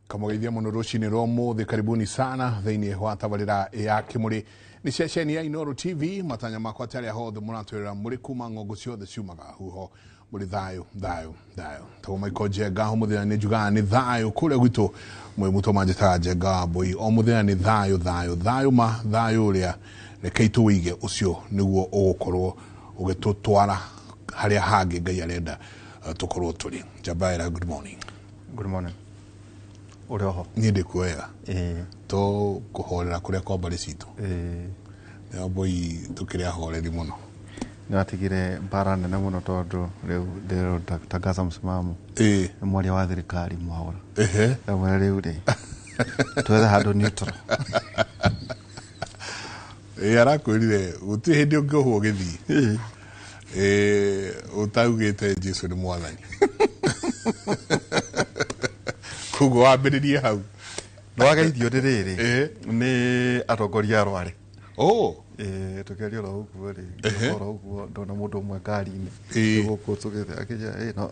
Kamũgeithia mũno rũcinĩ rwa ũmũthĩ. Karibuni sana thĩinĩ wa tabarĩra ya Kĩmũrĩ nĩ ceceni ya Inooro TV. Matanya makwa atĩ arĩa hothe mũratwĩrora mũrĩ kuma ng'ongo ciothe ciumaga huho mũrĩ thayũ thayũ thayũ. Tagwo Michael Njenga, o mũthenya nĩ njugaga nĩ thayũ kũrĩa gwitũ mwĩ mũtũ manjĩtaga Njenga wa Mbũi. O mũthenya nĩ thayũ thayũ thayũ ma thayũ ũrĩa rekei tũwĩige ũcio nĩguo ũgũkorwo ũgĩtũtwara harĩa hangĩ Ngai arenda tũkorwo tũrĩ. Njabaira, good morning. Good morning. Ũrĩ oho? Niĩ ndĩ kuo wega. Ĩĩ. To kũhorera kũrĩa kwa mbarĩ citũ. Ĩĩ. Nĩ mbũi tũkĩrĩ ahoreri mũno. Nĩ watigire mbara nene mũno tondũ rĩu ndĩrotangaza msimamo. Ĩĩ. Nĩ mwaria wa thirikari Mwaũra. Ehe. Ndamwĩra rĩu rĩ twethe handũ neutral. Ĩĩ, arakwĩrire gũtirĩ hĩndĩ ũngĩohwo gĩthiĩ. Ĩĩ, ũtaugĩte Jesu nĩ mwathani. Koguo wambĩrĩrie hau. Nĩ wageithio nĩ rĩrĩ Ĩĩ. nĩ atongoria a Rware. Oh. Ĩĩ, tũkĩaria oro ũguo rĩ, Ehe. oro ũguo ndona mũndũ ũmwe ngari-inĩ Ĩĩ. gũkũ tũgĩte akĩnjĩra ĩ no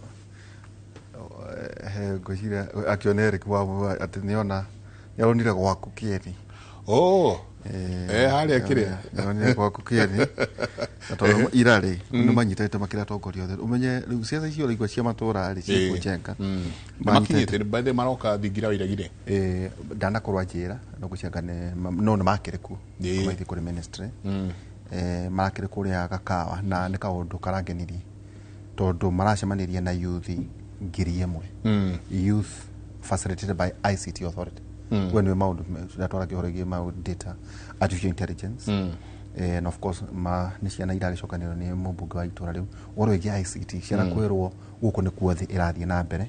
he ngwĩciria akĩona Eric wa atĩ nĩona nĩaronire gwaku kĩeni. Oh. Eh, harĩa kĩrĩa. Nĩaronire gwaku kĩeni. Na tondũ ira rĩ nĩ manyitĩte makĩria atongoria othe ũmenye rĩu ciaca icio ũraigua cia matũra rĩ Ĩĩ. ciĩkũnjenga. Nĩ makinyĩte by the way maroka thingira wa iragire. Eh, ndanakorwo anjĩra no gũcenga no nĩ makĩrĩ kuo Ĩĩ. maithiĩ kũrĩ ministry eh, marakĩrĩ kũrĩa Gakawa na nĩ kaũndũ karangenirie tondũ maracemanirie na youth 1,000 youth facilitated by ICT authority we nĩwe maũndũ ndatwaragia ũhoro wĩgiĩ maũndũ data, artificial intelligence eh, and of course ma nĩ ciana iragĩcokanĩrwo nĩ mũmbunge wa itũra rĩu ũhoro wĩgiĩ ICT ciana kwĩrwo gũkũ nĩkuo thĩ ĩrathiĩ na mbere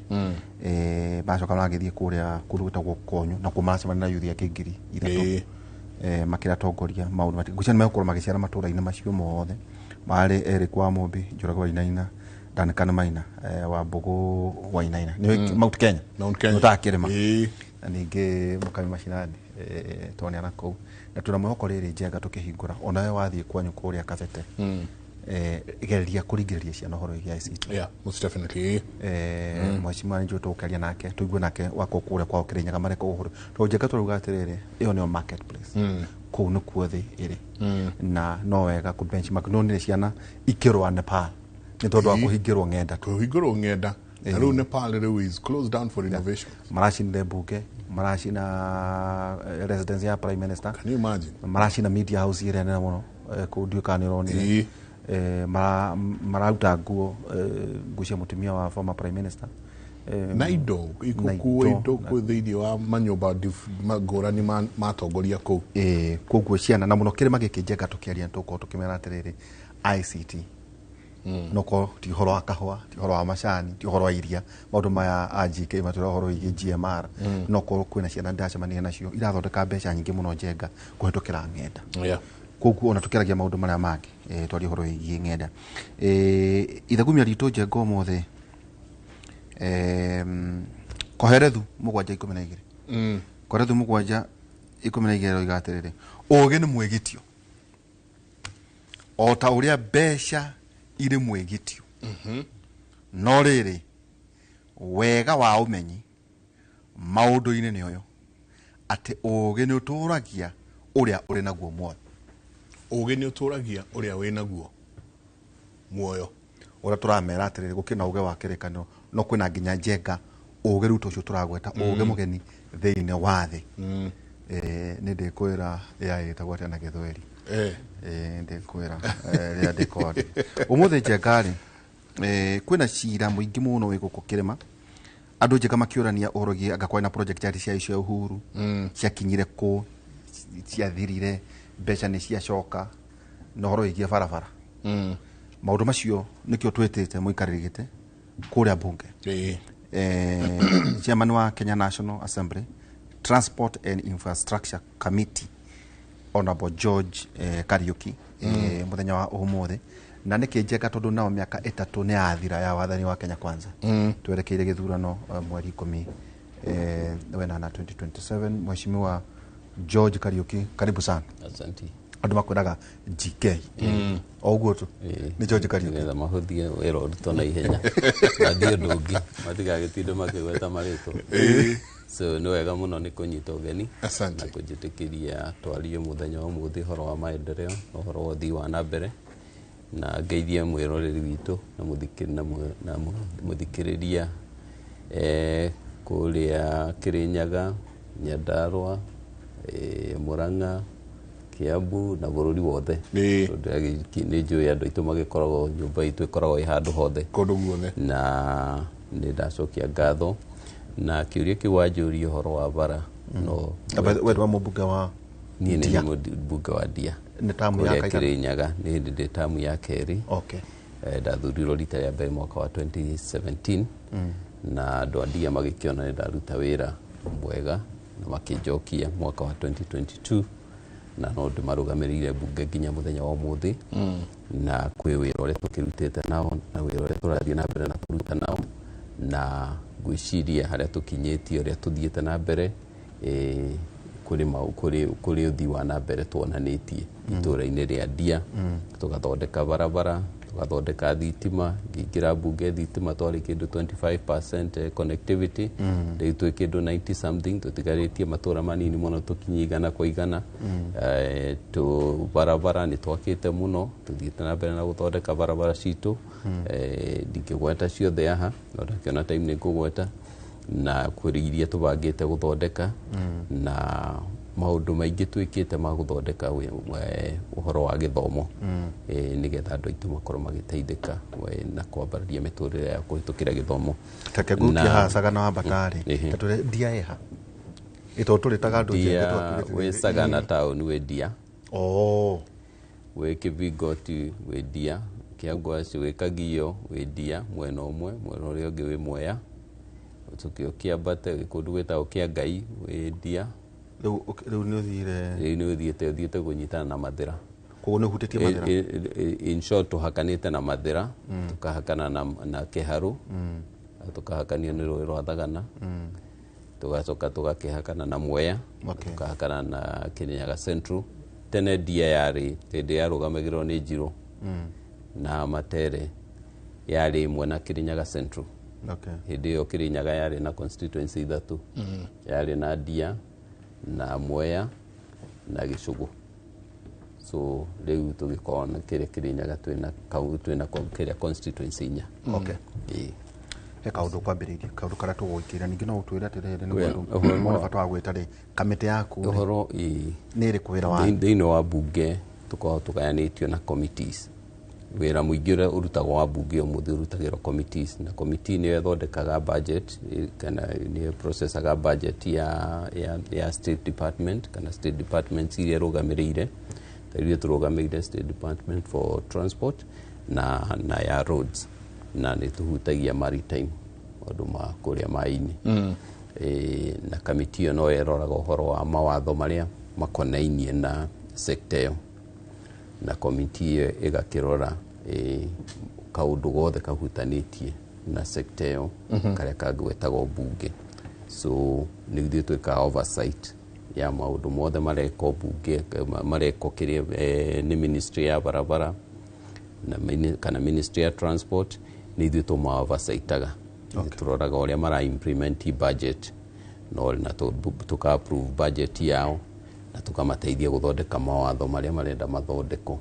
eh, macoka maragĩthiĩ kũrĩa kũndũ gwĩtagwo Konyo na kuo maracemania na youth angĩ 3,000 Ĩĩ. eh, makĩratongoria maũndũ mati ngwĩciria nĩ megũkorwo magĩciara matũra-inĩ macio mothe marĩ Eric wa Mũmbi, Njoroge Wainaina, Duncan Maina eh, wa Mbũgũ Wainaina nĩ Mount Kenya. Mount Kenya. Ũtakĩrĩma Ĩĩ. na ningĩ Mũkami Mashinani eh, tondũ nĩ kũu na tũna mwĩhoko rĩrĩ Njenga tũkĩhingũra onawe wathiĩ kwanyu kũrĩa Kabete eh, geria kũringĩrĩria ciana ũhoro wĩgiĩ ICT. Yeah, most definitely. Eh, mheshimiwa nĩ njũĩ tũgũkĩaria nake tũigue nake wako kũrĩa kwao Kĩrĩnyaga mareka ũhoro tondũ Njenga tũrauga atĩrĩrĩ ĩyo nĩyo marketplace kũu nĩkuo thĩ ĩrĩ na no wega kũ benchmark no nĩ ciana ikĩrũa Nepal nĩ tondũ wa kũhingĩrwo ng'enda tu. Kũhingũrwo ng'enda. Na rĩu Nepal rĩu is closed down for innovation. Maracinire mbunge, maracina residence ya prime minister. Can you imagine? Maracina media house ĩrĩa nene mũno kũu ndiũĩ kana nĩ ũronire. Ĩĩ. Eh, mararuta nguo nguo cia mũtumia wa former prime minister Na indo ikũkuo na indo kũ thĩinĩ wa manyũmba ngũrani ma atongoria kũu. Ĩĩ, koguo ciana na mũno kĩrĩma gĩkĩ Njenga tũkĩaria nĩ tũgũkorwo tũkĩmera atĩrĩrĩ ICT no korwo ti ũhoro wa kahũa, ti ũhoro wa macani, ti ũhoro wa iria, maũndũ maya a GK matwĩra ũhoro wĩgiĩ GMR no korwo kwĩna ciana ndĩracemania nacio irathondeka mbeca nyingĩ mũno Njenga kũhetũkĩra ng'enda. Koguo ona tũkĩaragia maũndũ marĩa mangĩ twarie ũhoro wĩgiĩ ng'enda. Ithagumia ritũ Njenga ũmũthĩ Koherethu 7:12. Koherethu 7:12 roiga atĩrĩrĩ ũũgĩ nĩ mwĩgitio o ta ũrĩa mbeca irĩ mwĩgitio no rĩrĩ wega wa ũmenyi maũndũ-inĩ nĩ ũyũ atĩ ũũgĩ nĩ ũtũũragia ũrĩa ũrĩ naguo muoyo. Ũũgĩ nĩ ũtũũragia ũrĩa wĩ naguo muoyo. Ũrĩa tũramera atĩrĩrĩ gũkĩrĩ na ũũgĩ wa kĩrĩkanĩro no kwĩna nginya Njenga ũũgĩ rĩu ta ũcio tũragweta ũũgĩ mũgeni thĩinĩ wa thĩ. Nĩ ndĩkwĩra AI ĩtagwo atĩa na gĩthweri. Ndĩkwĩra rĩrĩa ndĩkwaria ũmũthĩ Njenga rĩ kwĩna cira mũingĩ mũno wĩ gũkũ kĩrĩma andũ Njenga makĩũrania ũhoro wĩgiĩ anga kwarĩ na project yarĩ cia cia Uhuru ciakinyire kũ ciathirire mbeca nĩ ciacoka na ũhoro wĩgiĩ barabara maũndũ macio nĩkĩo twĩtĩte mũikarĩri gĩtĩ kũrĩa bunge chairman wa Kenya National Assembly Transport and Infrastructure Committee Honorable George Kariuki mũthenya wa ũmũthĩ na nĩkĩ Njenga tondũ nao mĩaka 3 nĩ yathira ya wathani wa Kenya Kwanza twerekeire gĩthurano mweri 18 2027. Mheshimiwa George Kariuki, karibu sana. Asante. Andũ makwĩraga GK o ũguo tu nĩ George Kariuki nĩgetha mahũthie wĩra ũrutwo na ihenya mathiĩ ũndũ ũngĩ matigagĩtinde makĩgweta marĩtwa. So nĩ wega mũno nĩ kũnyita ũgeni. Asante. Na kũnjĩtĩkĩria twarie mũthenya wa ũmũthĩ ũhoro wa maendeleo na ũhoro wa ũthii wa na mbere, na ngeithie mwĩroreri witũ na mũthikĩrĩria kũrĩa Kĩrĩnyaga, Nyandarũa, Murang'a, Kiambu na bũrũri wothe. Tondũ nĩ njũĩ andũ aitũ magĩkoragwo nyũmba itũ ĩkoragwo ĩ handũ hothe. Kũndũ guothe. Na nĩ ndacokia ngatho na kĩũria kĩu wanjũria ũhoro wa bara no We wa mũmbunge wa niĩ nĩ Ndia. mũmbunge wa Ndia. Nĩ tamu ya kũrĩa kaigana? Kĩrĩnyaga. Nĩ hĩndĩ ndĩ tamu ya kerĩ. Okay. Ndathurirwo rita rĩa mbere mwaka wa 2017 na andũ a Ndia magĩkĩona nĩ ndaruta wĩra mwega na makĩnjokia mwaka wa 2022, na no ndĩmarũgamĩrĩire mbunge nginya mũthenya wa ũmũthĩ. Na kwĩ wĩra ũrĩa tũkĩrutĩte nao na wĩra ũrĩa tũrathiĩ na mbere na kũruta nao, na ngwĩciria harĩa tũkinyĩtie ũrĩa tũthiĩte na mbere kũrĩ ũthii wa na mbere tuonanĩtie itũra-inĩ rĩa Ndia. Tũgathondeka barabara, tũgathondeka thitima. Ngĩingĩra mbunge thitima twarĩ kĩndũ 25% connectivity, rĩu twĩ kĩndũ 90 something, tũtigarĩtie matũra manini mũno tũkinye 100%. Barabara nĩ twakĩte mũno, tũthiĩte na mbere na gũthondeka barabara citũ. Ndingĩgweta ciothe haha, no ndakĩona time nĩ ngũgweta, na kũrĩ iria tũbangĩte gũthondeka na maũndũ maingĩ twĩkĩte ma gũthondeka ũhoro wa gĩthomo, nĩgetha andũ aitũ makorwo magĩteithĩka na kwambararia mĩtũrĩre yao kũhĩtũkĩra gĩthomo. Reke ngũrutie haha Sagana wa Mbatarĩ. Ehe. Ta tũre Ndia ĩha ĩtondũ tũrĩtaga andũ Ndia njenge. wĩ Sagana taũni wĩ Ndia. Oh. Wĩ Kĩbingoti wĩ Ndia, Kĩangwaci wĩ Kagio wĩ Ndia mwena ũmwe, mwena ũrĩa ũngĩ wĩ Mwea, ũcoke ũkĩambate kũndũ gwĩtagwo Kĩa Ngai wĩ Ndia. Rĩu nĩ ũthire. Rĩu nĩ ũthiĩte kũnyitana na Mathĩra. Koguo nĩ ũhutĩtie Mathĩra. In short, tũhakanĩte na Mathĩra, tũkahakana na Kĩharũ, tũkahakanio nĩ rũĩ rwa Thagana, tũgacoka tũgakĩhakana na Mwea, tũkahakana na Kĩrĩnyaga Central. Tene Ndia yarĩ hĩndĩ yarũgamagĩrĩrwo nĩ Njirũ na Matere, yarĩ ĩmwe na Kĩrĩnyaga Central. Hĩndĩ ĩyo Kĩrĩnyaga yarĩ na constituency ithatũ, yarĩ na Ndia na Mwea na Gĩcũgũ. So rĩu tũgĩkorwo na kĩrĩa Kĩrĩnyaga twĩna kĩrĩa constituency inya. Okay. Ĩĩ. He kaũndũ kwambĩrĩirie, kaũndũ karĩa tũgũikĩra ningĩ no ũtwĩre atĩrĩrĩ nĩ Well, ũndũ ũhoro mone bata wa gwĩta rĩ kamĩtĩ yaku rĩ, ũhoro ĩĩ. Nĩ ĩrĩkũ wĩra wayo? Thĩinĩ wa mbunge tũkoragwo tũgayanĩtio na committees. Wĩra mũingĩ ũrĩa ũrutagwo wa mbunge ũmũthĩ ũrutagĩrwo committees, na committee nĩyo ĩthondekaga budget, kana nĩyo processaga budget ya state department kana state departments iria ĩrũgamĩrĩire. Ta ithuĩ tũrũgamĩrĩire State Department for Transport na ya roads, na nĩ tũhutagia maritime, maũndũ ma kũrĩa maĩ-inĩ. Na kamiti ĩyo no ĩroraga ũhoro wa mawatho marĩa makonainie na sector ĩyo, na komiti ĩyo ĩgakĩrora kaũndũ gothe kahutanĩtie na sector ĩyo karĩa kangĩgwetagwo mbunge. So nĩ ithuĩ twĩkaga oversight ya maũndũ mothe marekwo mbunge, marekwo kĩrĩa nĩ ministry ya barabara na kana ministry ya transport. Nĩ ithuĩ tũma oversightaga. Okay. Tũroraga ũrĩa mara implement budget no na tũka approve budget yao na tũkamateithia gũthondeka mawatho marĩa marenda mathondekwo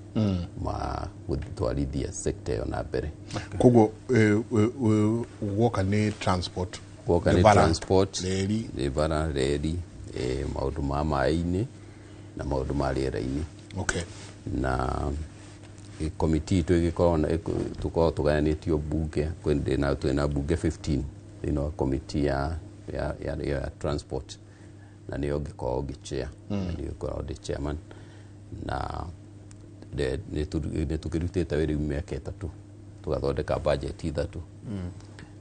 ma gũtwarithia sector ĩyo na mbere. Koguo guoka nĩ transport? Guoka nĩ nĩ bara, transport, reri. Nĩ bara, reri, maũndũ ma maĩ-inĩ na maũndũ ma rĩera-inĩ. Na komiti itũ ĩgĩkorwo tũkoragwo tũgayanĩtio mbunge twĩna mbunge 15 thĩinĩ wa komiti ya transport, na nĩyo ngĩkorwo ngĩchair, na nĩyo ngoragwo ndĩ chairman, na nĩ tũkĩrutĩte wĩra rĩu mĩaka 3, tũgathondeka budget ithatũ.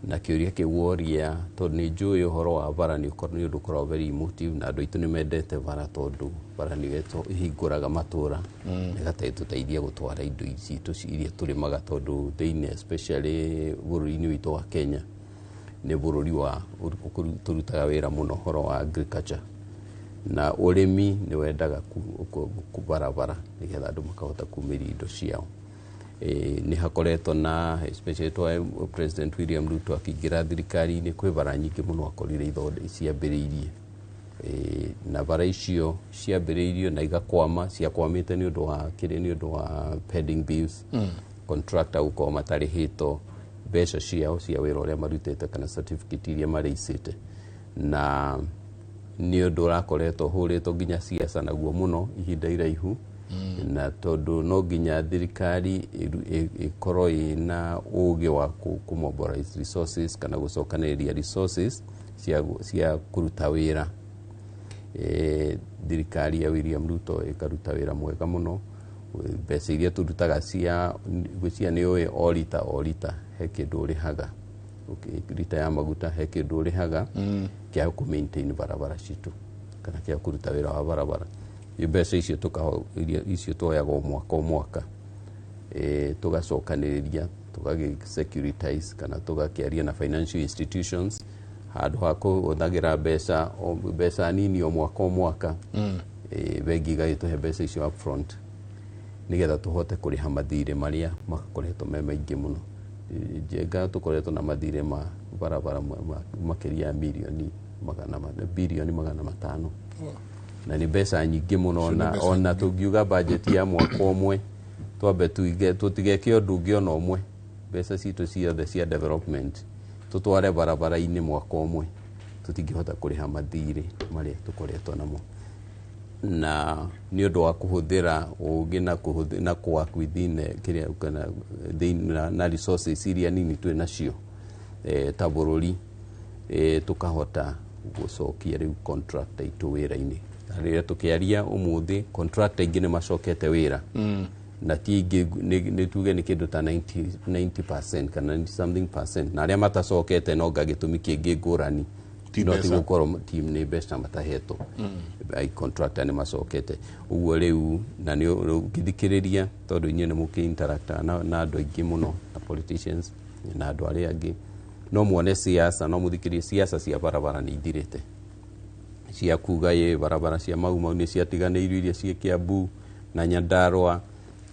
Na kĩũria kĩu woria, tondũ nĩ njũĩ ũhoro wa bara nĩ ũndũ ũkoragwo very emotive, na andũ aitũ nĩ mendete bara tondũ bara nĩyo ĩhingũraga matũra, ĩgatũteithia gũtwara indo citũ iria tũrĩmaga, tondũ thĩinĩ especially bũrũri-inĩ witũ wa Kenya nĩ bũrũri wa tũrutaga wĩra mũno ũhoro wa agriculture, na ũrĩmi nĩ wendaga barabara nĩgetha andũ makahota kumĩria indo ciao. Nĩ hakoretwo na especially twa President William Ruto akĩingĩra thirikari-inĩ, kwĩ bara nyingĩ mũno akorire ciambĩrĩirie. Na bara icio ciambĩrĩirio na igakwama, ciakwamĩte nĩ ũndũ wa kĩrĩa, nĩ ũndũ wa pending bills, contractor gũkorwo matarĩhĩtwo mbeca ciao cia wĩra ũrĩa marutĩte kana certificate iria marĩicĩte, na nĩ ũndũ ũrakoretwo hũrĩtwo nginya siasa naguo mũno ihinda iraihu. Na tondũ no nginya thirikari ĩkorwo ĩna ũgĩ wa kũ mobilize resources kana gũcokanĩrĩria resources cia kũruta wĩra. Thirikari ya William Ruto ĩkaruta wĩra mwega mũno. Mbeca iria tũrutaga cia gwĩcia nĩ ũĩ o rita he kĩndũ ũrĩhaga. Okay, rita ya maguta he kĩndũ ũrĩhaga kĩa kũ maintain barabara citũ kana kĩa kũruta wĩra wa barabara. Mbeca icio iria icio tuoyaga o mwaka o mwaka, tũgacokanĩrĩria, tũgagĩ securitize kana tũgakĩaria na financial institutions handũ ha kũhũthagĩra mbeca nini o mwaka o mwaka. Bengi igagĩtũhe mbeca icio upfront nigetha tũhote kũrĩha mathirĩ marĩa makoretwo me maingĩ mũno. Njenga tũkoretwo na mathirĩ ma barabara makĩria ya mirioni bilioni 500, na nĩ mbeca nyingĩ mũno. Icio nĩ ona mbeca ona tũngiuga budget ya mwaka ũmwe twambe tuige tũtigeke ũndũ ũngĩ ona ũmwe, mbeca citũ ciothe cia development tũtware barabara-inĩ mwaka ũmwe, tũtingĩhota kũrĩha mathirĩ marĩa tũkoretwo namo. Na nĩ ũndũ wa kũhũthĩra ũgĩ na kũhũthĩ na kũ work within kĩrĩa kana thĩinĩ na resources iria nini twĩ nacio ta bũrũri, tũkahota gũcokia rĩu contractor itũ wĩra-inĩ. Na rĩrĩa tũkĩaria ũmũthĩ, contractor aingĩ nĩ macokete wĩra, na ti aingĩ, nĩ tuge nĩ kĩndũ ta 90% kana 90 something percent, na arĩa matacokete no nga gĩtũmi kĩngĩ ngũrani, Ti no ti mbeca. Gũkorwo ti nĩ mbeca matahetwo. Ai contractor nĩ macokete ũguo rĩu, na nĩ ũngĩthikĩrĩria tondũ inyuĩ nĩ mũkĩ interact na andũ aingĩ mũno na politicians na andũ arĩa angĩ, no muone siasa, no mũthikĩrie siasa cia barabara nĩ ithirĩte, cia kuga ĩ barabara cia Mau Mau nĩ ciatiganĩirio, iria ciĩ Kiambu na Nyandarua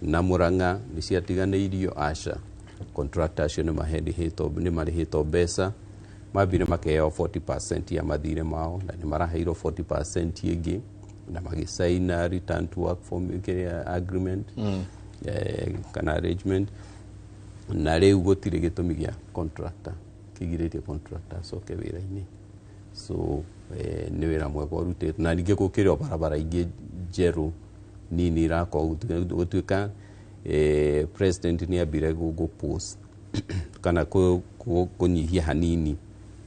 na Murang'a nĩ ciatiganĩirio. Aca, contractor acio nĩ marĩhĩtwo mbeca, mambire makeheo 40% ya mathirĩ mao na nĩ maraheirwo 40% ĩngĩ na magĩcaina return to work form kĩrĩa agreement, kana arrangement. Na rĩu gũtirĩ gĩtũmi gĩa contractor kĩgirĩtie contractor acoke wĩra-inĩ. So nĩ wĩra mwega ũrutĩtwo, na ningĩ gũkĩrĩ o barabara ingĩ njerũ nini irakorwo gũtuĩka president nĩ ambire gũ pause kana kũnyihia hanini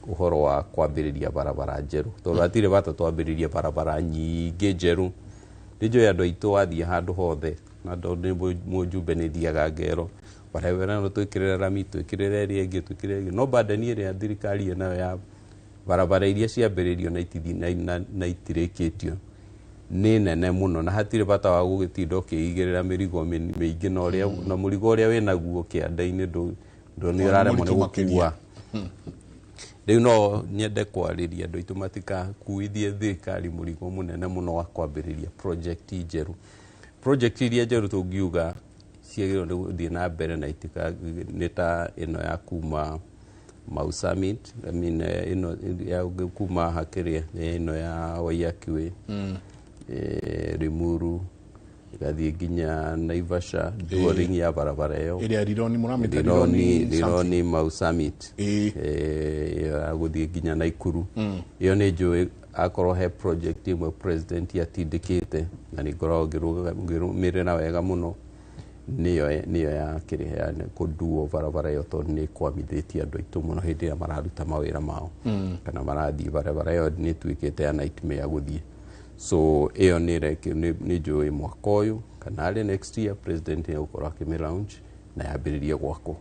ũhoro wa kwambĩrĩria barabara njerũ, tondũ hatirĩ bata twambĩrĩrie barabara nyingĩ njerũ. Nĩ njũĩ andũ aitũ wathiĩ handũ hothe, na tondũ nĩ mũjumbe nĩ thiaga ngero barabara ĩno twĩkĩrĩre rami, twĩkĩrĩre ĩrĩa ĩngĩ, twĩkĩrĩre ĩngĩ, no burden ĩrĩa thirikari ĩnayo ya barabara iria ciambĩrĩirio na itirĩkĩtio nĩ nene mũno, na hatirĩ bata wa gũgĩtinda ũkĩigĩrĩra mĩrigo mĩingĩ na ũrĩa na mũrigo ũrĩa wĩnaguo kĩanda-inĩ ndũ nĩ ũraremwo nĩ Mũritũ makĩria. Gũkua. Rĩu no nyende kwarĩria andũ aitũ matikakuithie thirikari mũrigo mũnene mũno wa kwambĩrĩria project njerũ. Project iria njerũ tũngiuga ciagĩrĩirwo nĩ gũthiĩ na mbere na itika nĩ ta ĩno ya kuma Mau Summit, I mean, ĩno ya kuma hakĩrĩa ĩno ya Waiyaki Way, Limuru ĩgathiĩ nginya Naivasha, dualling ya barabara ĩyo. Ĩrĩa Rironi mũramĩta? Rironi. Rironi. Rironi Mau Summit. Ya gũthiĩ nginya Naikuru, ĩyo nĩ njũĩ akorwo he project ĩmwe president atindĩkĩte na nĩ ngoragwo ngĩrũmĩrĩra wega mũno, nĩyo ya kĩrĩa ya kũnduo barabara ĩyo, tondũ nĩ ĩkwamithĩtie andũ aitũ mũno hĩndĩ ĩrĩa mararuta mawĩra mao kana marathiĩ barabara ĩyo, nĩ ĩtuĩkĩte ya nightmare gũthiĩ. So ĩyo nĩ njũĩ mwaka ũyũ kana arĩ next year president nĩ egũkorwo akĩmĩ launch na yambĩrĩrie gwakwo.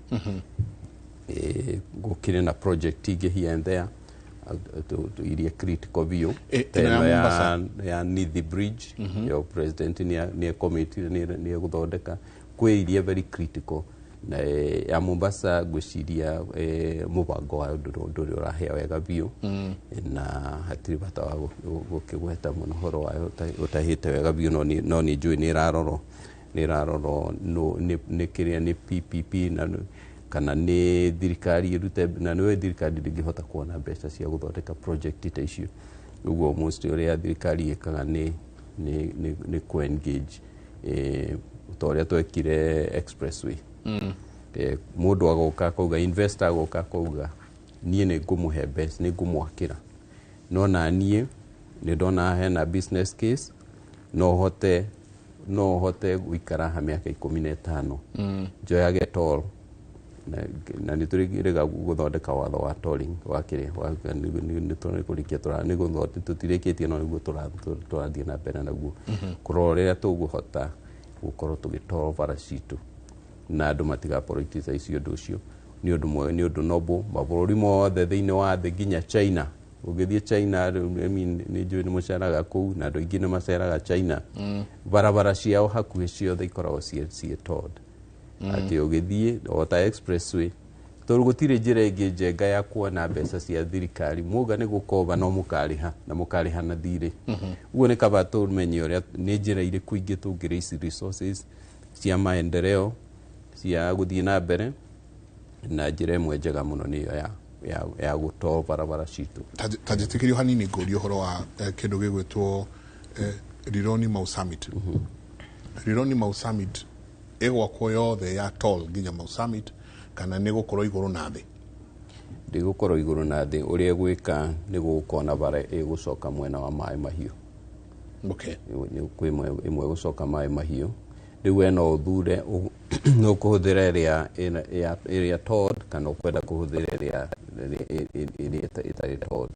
Gũkĩrĩ na project ingĩ here and there, iria critical biũ, ta ĩno ya ĩno Mombasa. Ya Nithi Bridge, yo president nĩ committee nĩ egũthondeka. Kwĩ iria very critical na ya Mombasa ngwĩciria mũbango wayo ndũrĩ ũrahĩa wega biũ, na hatirĩ bata wa gũkĩgweta mũno ũhoro wayo ũtahĩte wega biũ, no nĩ njũĩ nĩ ĩrarorwo. Nĩ ĩrarorwo nĩ kĩrĩa nĩ PPP na kana nĩ thirikari ĩrute, na nĩwe thirikari ndĩngĩhota kuona mbeca cia gũthondeka project ta icio. Ũguo most ũrĩa thirikari ĩkaga nĩ kũ-engage, ta ũrĩa twekire expressway. Mũndũ agoka akauga, investor agoka akauga, "Niĩ nĩ ngũmũhe mbeca, nĩ ngũmwakĩra, no na niĩ nĩ ndona hena business case, no hote gũikara haha mĩaka 15 njoyage toll." Na nĩ tũrĩga gũthondeka watho wa tolling wa kĩrĩa nĩ tũrĩkũrĩkia, tũtirĩkĩtie, no nĩguo tũrathiĩ na mbere naguo kũrora ũrĩa tũgũhota gũkorwo tũgĩtoro bara citũ na andũ matiga politicize ũndũ ũcio. Nĩ ũndũ mwega, nĩ ũndũ noble. Mabũrũri mothe thĩinĩ wa thĩ, nginya China, ũngĩthiĩ China rĩu, I mean, nĩ njũĩ nĩ mũceraga kũu na andũ aingĩ nĩ maceraga China, barabara ciao hakuhĩ ciothe ikoragwo ciĩ tolled, atĩ ũgĩthiĩ o ta expressway, tondũ gũtirĩ njĩra ĩngĩ njega ya kuona mbeca cia thirikari. Muga nĩ gũkoba, no mũkarĩha na mũkarĩha na thirĩ. Ũguo nĩ kaba tũmenye ũrĩa nĩ njĩra irĩkũ ingĩ tũngĩ raise resources cia maendeleo, cia gũthiĩ na mbere, na njĩra ĩmwe njega mũno nĩyo ya gũtoo barabara citũ. Ta njĩtĩkĩrio hanini ngũrie ũhoro wa kĩndũ gĩgwĩtwo Rironi Mau Summit. Rironi Mau Summit ĩgwakwo yothe ya toll nginya Mau Summit, kana nĩ gũkorwo igũrũ na thĩ? Ndĩgũkorwo igũrũ na thĩ. Ũrĩa ĩgwĩka nĩ gũgũkorwo na bara ĩgũcoka mwena wa Maĩ Mahiũ. Kwĩ ĩmwe ĩgũcoka Maĩ Mahiũ. Rĩu we no ũthure no ũkũhũthĩra ĩrĩa ĩrĩa tolled kana ũkwenda kũhũthĩra ĩrĩa ĩtarĩ tolled.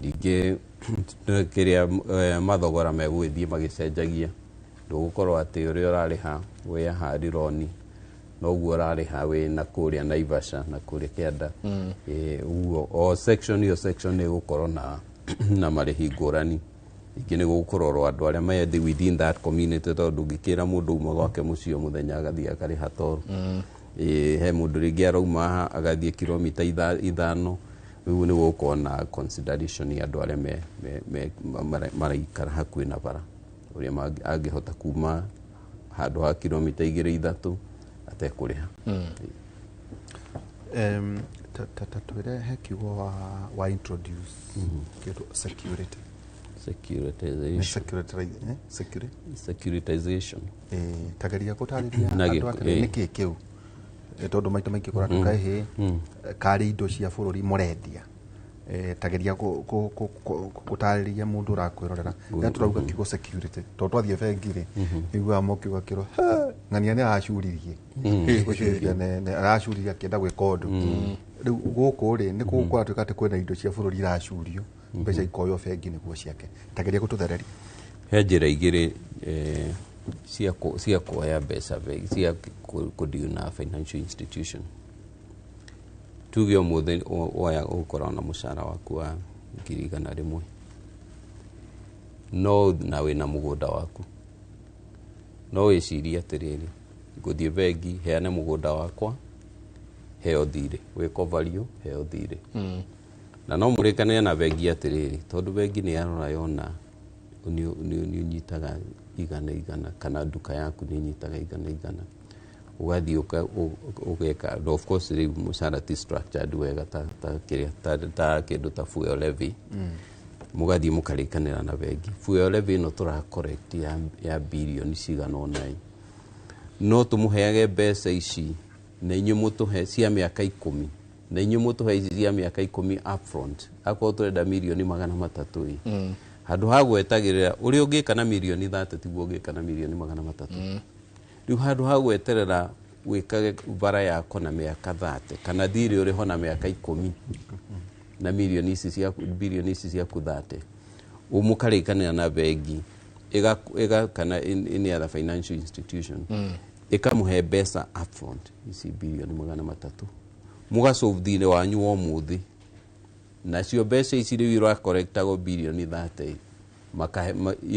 Ningĩ kĩrĩa mathogora megũgĩthiĩ magĩcenjagia, ndũgũkorwo atĩ ũrĩa ũrarĩha wĩ haha Rironi noguo ũrarĩha wĩ na kũrĩa Naivasha na kũrĩa kĩanda. Ũguo o section, o section nĩ ĩgũkorwo na marĩhi ngũrani. Ningĩ nĩ gũkũrorwo andũ arĩa me within that community, tondũ ndũngĩkĩra mũndũ uma gwake mũciĩ o mũthenya agathiĩ akarĩha toll. He mũndũ rĩngĩ arauma haha agathiĩ kilomita 5. Rĩu nĩ gũgũkorwo na consideration ya andũ arĩa maraikara hakuhĩ na bara, ũrĩa angĩhota kuma handũ ha kilomita 2, 3 atekũrĩha. Ta twĩre, he kiugo wa introduce kĩndũ security. Securitization. Security, security. Securitization. Tageria gũtarĩria Na andũ atĩrĩ, nĩkĩ kĩu? Tondũ maita maingĩ kũratuĩka ĩhĩ karĩ indo cia bũrũri mũrendia. Tageria gũtarĩria mũndũ ũrakwĩrorera rĩrĩa tũrauga kiugo security, tondũ twathiĩ bengi rĩ, iguaga mũkiuga kĩro ng'ania nĩ aracuririe gũcuriria, aracuririe akĩenda gwĩka ũndũ. Rĩu gũkũ rĩ, nĩ kũratuĩka atĩ kwĩna indo cia bũrũri iracurio, mbeca ikoywo bengi nĩguo ciake. Tageria gũtũthereria. He njĩra igĩrĩ cia kuoya mbeca bengi, cia kũ-deal na financial institution. Tuge ũmũthĩ woya ũgũkorwo na mũcara waku wa 100,000, no na wĩna mũgũnda waku, no wĩcirie atĩrĩrĩ, ngũthiĩ bengi heane mũgũnda wakwa heo thirĩ, wĩko value heo thirĩ. Na no mũrĩkanĩre na bengi atĩrĩrĩ, tondũ bengi nĩ yarora yona nĩ ũnyitaga igana igana, kana nduka yaku nĩ ĩnyitaga igana igana, ũgathiĩ ũgeka. Of course rĩu mũcara ti structured wega ta kĩrĩa ta kĩndũ ta fuel levy. Mũgathiĩ mũkarĩkanĩra na bengi, fuel levy ĩno tũra collect ya birioni cigana ũna ĩ, no tũmũheage mbeca ici na inyuĩ mũtũhe cia mĩaka 10, na inyuĩ mũtũhe ici cia mĩaka 10 upfront. Akorwo tũrenda mirioni 300 ĩ, handũ ha gwetagĩrĩra ũrĩa ũngĩka na mirioni 30 tiguo ũngĩka na mirioni 300. Rĩu handũ ha gweterera wĩkage bara yako na mĩaka 30, kana thirĩ ũrĩho na mĩaka 10 na mirioni ici ciaku, birioni ici ciaku 30, mũkarĩkanĩra na bengi ĩga kana any other financial institution ĩkamũhe mbeca upfront ici birioni 300, mũgasolve thirĩ wanyu wa ũmũthĩ. Nacio mbeca ici rĩu irakorektagwo birioni 30, makahe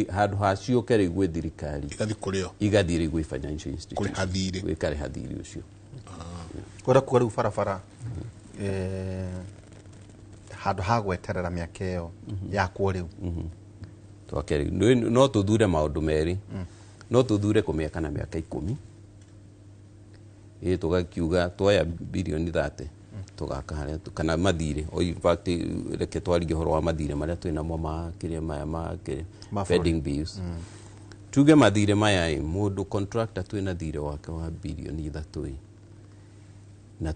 handũ ha ciũke rĩu gwĩ thirikari, igathiĩ kũrĩo, igathiĩ rĩu gwĩ financial institution. Kũrĩha thirĩ. Gũkarĩha thirĩ ũcio. Kwenda kuga rĩu barabara, handũ ha gweterera mĩaka ĩyo yakwo rĩu. Twake rĩu no tũthure maũndũ merĩ. No tũthure kũmĩaka na mĩaka 10, ĩ tũgakiuga twoya birioni 30 tũgaka harĩa kana mathirĩ. O in fact, reke twarie ũhoro wa mathirĩ marĩa twĩnamo ma kĩrĩa maya ma kĩrĩa Ma bũrũri. Pending bills. Tuge mathirĩ maya ĩ, mũndũ contractor twĩna thirĩ wake wa birioni 3 ĩ, na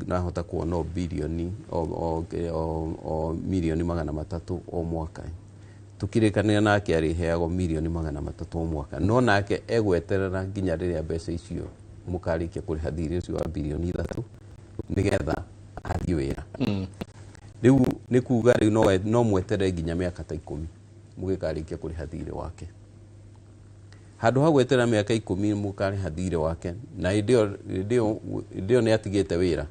nahota kuona o birioni o mirioni 300 o mwaka ĩ. Tukĩrĩkanĩra nake arĩheagwo mirioni 300 o mwaka, no nake egweterera nginya rĩrĩa mbeca icio mũkarĩkia kũrĩha thirĩ ũcio wa birioni 3 nĩgetha athiĩ wĩra. Rĩu nĩ kuga rĩu no mweterere nginya mĩaka ta 10 mũgĩkarĩkia kũrĩha thirĩ wake. Handũ ha gweterera mĩaka 10 mũkarĩha thirĩ wake, na hĩndĩ ĩyo nĩ atigĩte wĩra,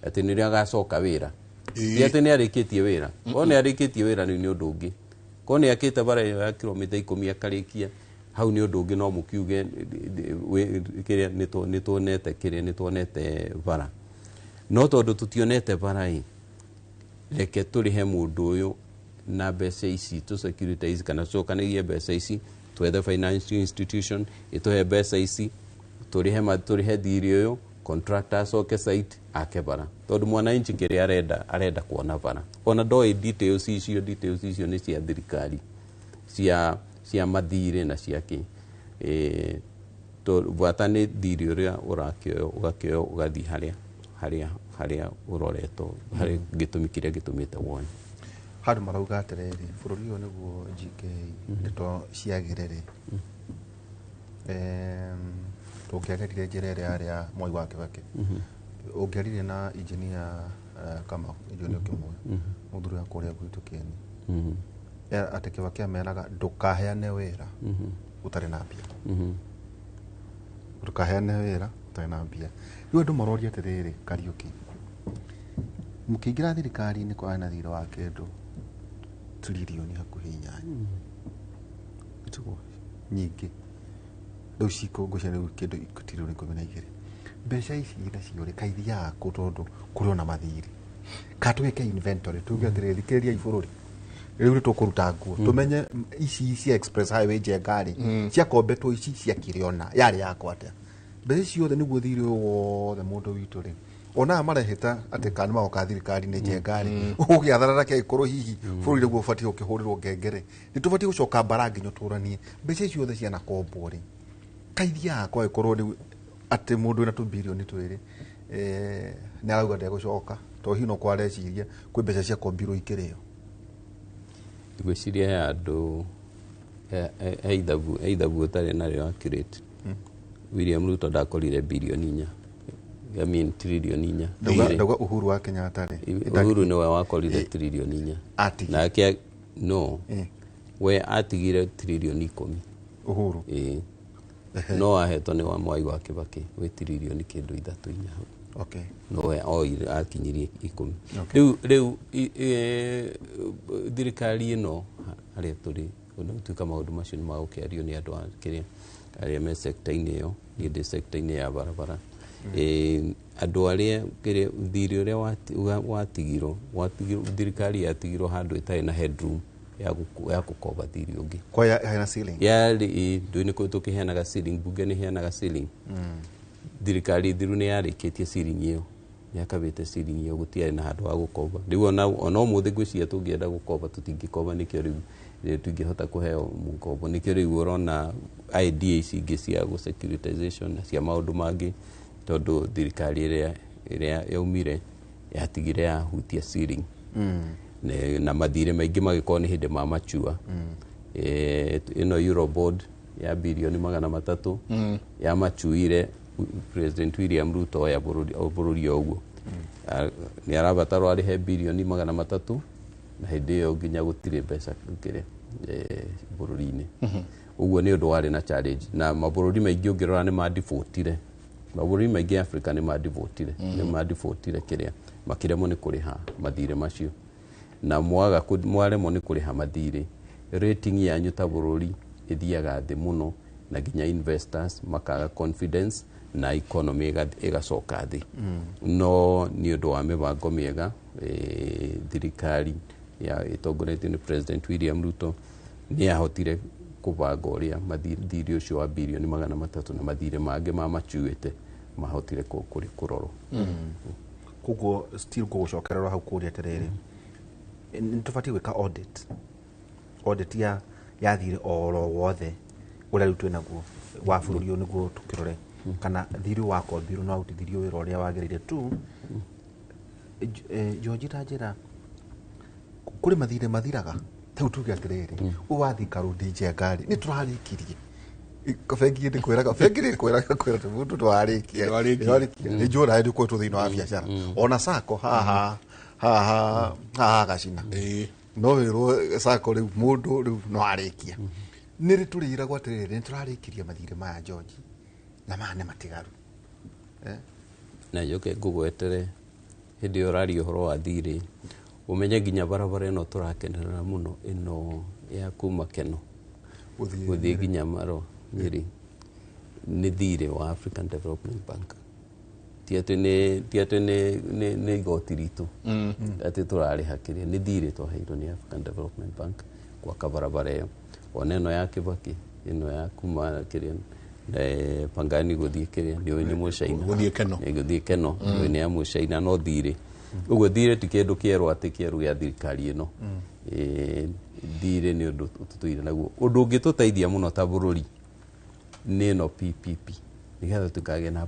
atĩ nĩrĩo agacoka wĩra. Ti atĩ nĩ arĩkĩtie wĩra. Korwo nĩ arĩkĩtie wĩra rĩu nĩ ũndũ ũngĩ. Korwo nĩ akĩte bara ĩyo ya kilomita 10 akarĩkia, hau nĩ ũndũ ũngĩ, no mũkiuge kĩrĩa nĩ tuonete, kĩrĩa nĩ tuonete bara. No tondũ tũtionete bara ĩ, reke tũrĩhe mũndũ ũyũ na mbeca ici, tũ securitize kana tũcokanĩrie mbeca ici, twethe financial institution ĩtũhe mbeca ici, tũrĩhe thirĩ ũyũ, contractor acoke site ake bara. Tondũ mwananchi kĩrĩa arenda, arenda kuona bara. Ona ndoĩ details icio, details icio nĩ cia thirikari, cia mathirĩ na cia kĩ. Bata nĩ thirĩ ũrĩa ũrakĩoywo, ũgakĩoywo ũgathiĩ harĩa ũroretwo, harĩ gĩtũmi kĩrĩa gĩtũmĩte wone. Handũ marauga atĩrĩrĩ, bũrũri ũyũ nĩguo GK ndeto ciagĩrĩre. Tũngĩagerire njĩra ĩrĩa yarĩ ya Mwai wa Kibaki, ũngĩaririe na engineer Kamau, engineer ũkĩmũĩ, mũthuri wa kũrĩa gwitũ Kĩeni, atĩ Kibaki ameraga ndũkaheane wĩra ũtarĩ na mbia. Ndũkaheane wĩra ũtarĩ na mbia. Rĩu andũ maroria atĩrĩrĩ, Kariũki, mũkĩingĩra thirikari-inĩ kwarĩ na thirĩ wa kĩndũ tririoni hakuhĩ 8. Ĩtiguo nyingĩ. Rĩu cikũngũcia rĩu kĩndũ tririoni 12. Mbeca ici nacio rĩ, kaĩ ithiaga kũ tondũ kũrĩ ona mathirĩ? Ka twĩke inventory, tuge atĩrĩrĩ, thikĩrĩriai bũrũri, rĩu nĩ tũkũruta nguo tũmenye ici cia express highway Njenga rĩ, ciakombetwo ici ciakĩrĩ ona yarĩ yakwa atĩa. Mbeca ici ciothe nĩguo thirĩ ũyũ wothe mũndũ witũ rĩ, ona aya marehĩta atĩ kana nĩ magoka thirikari-inĩ Njenga rĩ, ũgĩatharara kĩangĩkorwo hihi bũrũri nĩguo ũbatiĩ gũkĩhũrĩrwo ngengere, nĩ tũbatiĩ gũcoka mbara nginya tũranie mbeca ici ciothe cianakombwo rĩ, kaithiaga kwa ĩkorwo rĩu atĩ mũndũ wĩna tũbirioni 2 nĩ arauga ndegũcoka tondũ hihi no kwa areciria kwĩ mbeca ciakombirwo ikĩrĩo. Ngwĩciria he andũ he ithabu ũtarĩ narĩo accurate. William Ruto ndakorire birioni 4, I mean tririoni 4. Ndauga Uhuru wa Kenyatta rĩ. Uhuru nĩwe wakorire tririoni 4. Atigire. Nake no we atigire tririoni 10. Uhuru. Ĩĩ. No ahetwo nĩ wa Mwai wa Kibaki wĩ tririoni kĩndũ 3 4 hau. No we oire akinyirie 10. Rĩu thirikari ĩno harĩa tũrĩ, ona gũtuĩka maũndũ macio nĩ magũkĩario nĩ andũ a kĩrĩa arĩa me sector-inĩ ĩyo, niĩ ndĩ sector-inĩ ya barabara. Andũ arĩa kĩrĩa thirĩ ũrĩa watigirwo, thirikari yatigirwo handũ ĩtarĩ na headroom ya gũkomba thirĩ ũngĩ. Kwa ya hena ceiling? Yarĩ, ĩ, ndũĩ nĩ kũ tũkĩheanaga ceiling, bunge nĩ ĩheanaga ceiling. Thirikari thiru nĩ yarĩkĩtie ceiling ĩyo, nĩ yakabĩte ceiling ĩyo, gũtiarĩ na handũ ha gũkomba. Rĩu ona ũmũthĩ ngwĩciria tũngĩenda gũkomba tũtingĩkomba, nĩkĩo rĩu tũtingĩhota kũheo mũkombo. Nĩkĩo rĩu ũrona idea ici ingĩ cia securitization na cia maũndũ mangĩ, tondũ thirikari ĩrĩa yaumire yatigire yahutia ceiling. Na mathirĩ maingĩ magĩkorwo nĩ hĩndĩ ma mature. Ĩno Eurobond ya birioni 300 yamachuire President William Ruto oya bũrũri o ũguo. Nĩ arabatarwo arĩhe birioni 300, na hĩndĩ ĩyo nginya gũtirĩ mbeca kĩrĩa bũrũri-inĩ. Ũguo nĩ ũndũ warĩ na challenge, na mabũrũri maingĩ ũngĩrora nĩ madivotire, mabũrũri maingĩ Africa nĩ madivotire, nĩ madivotire kĩrĩa makĩremwo nĩ kũrĩha mathirĩ macio, na mwaga mwaremwo nĩ kũrĩha mathirĩ, rating yanyu ta bũrũri ĩthiaga thĩ mũno, na nginya investors makaga confidence na economy ĩgacoka thĩ. No nĩ ũndũ wa mĩbango mĩega, thirikari ya ĩtongoretio nĩ President William Ruto nĩ yahotire Kũbanga ũrĩa thirĩ ũcio wa birioni 300 na mathirĩ mangĩ ma macuĩte mahotire kũrorwo. Koguo still gũgũcokererwo hau kũria atĩrĩrĩ, nĩ tũbatiĩ gwĩka audit ya thirĩ oro wothe ũrĩa rĩu twĩnaguo wa bũrũri ũyũ, nĩguo tũkĩrore kana thirĩ wakombirwo no warutithirio wĩra ũrĩa wagĩrĩire tu. George, ta njĩra, kũrĩ mathirĩ mathiraga, rĩu tuge atĩrĩrĩ, ũyũ wa Thika Road Njenga rĩ, nĩ tũrarĩkirie bengi, nĩ kwĩraga bengi, nĩ kwĩraga kwĩra atĩ mũndũ ndwarĩkia. Ndwarĩkia. Ndwarĩkia. Nĩ njũra ndĩ kwetwo thĩinĩ wa biacara ona sako haha haha haha gacina, no wĩrwo sako rĩu mũndũ rĩu no arĩkia. Nĩ rĩ tũrĩiragwo atĩrĩrĩ, nĩ tũrarĩkirie mathirĩ maya, George, na maya nĩ matigaru? Na njoke ngũgwetere, hĩndĩ ĩyo ũraria ũhoro wa thirĩ, ũmenye nginya barabara ĩno tũrakenerera mũno, ĩno ya kuma Keno gũthiĩ gũthiĩ nginya Marwa Nyĩrĩ, nĩ thirĩ wa African Development Bank. Ti atĩ nĩ igoti ritũ atĩ tũrarĩha kĩrĩa, nĩ thirĩ twaheirwo nĩ African Development Bank gwaka barabara ĩyo. Ona ĩno ya Kibaki, ĩno ya kuma kĩrĩa, Pangani gũthiĩ kĩrĩa, nĩ nĩ mũcaina. Gũthiĩ Keno. Gũthiĩ Keno, nĩ ya mũcaina, no thirĩ. Ũguo thirĩ ti kĩndũ kĩerũ atĩ kĩerũ gĩa thirikari ĩno. Thirĩ nĩ ũndũ tũtũire naguo. Ũndũ ũngĩtũteithia mũno ta bũrũri nĩ ĩno PPP, nĩgetha tũkagĩa na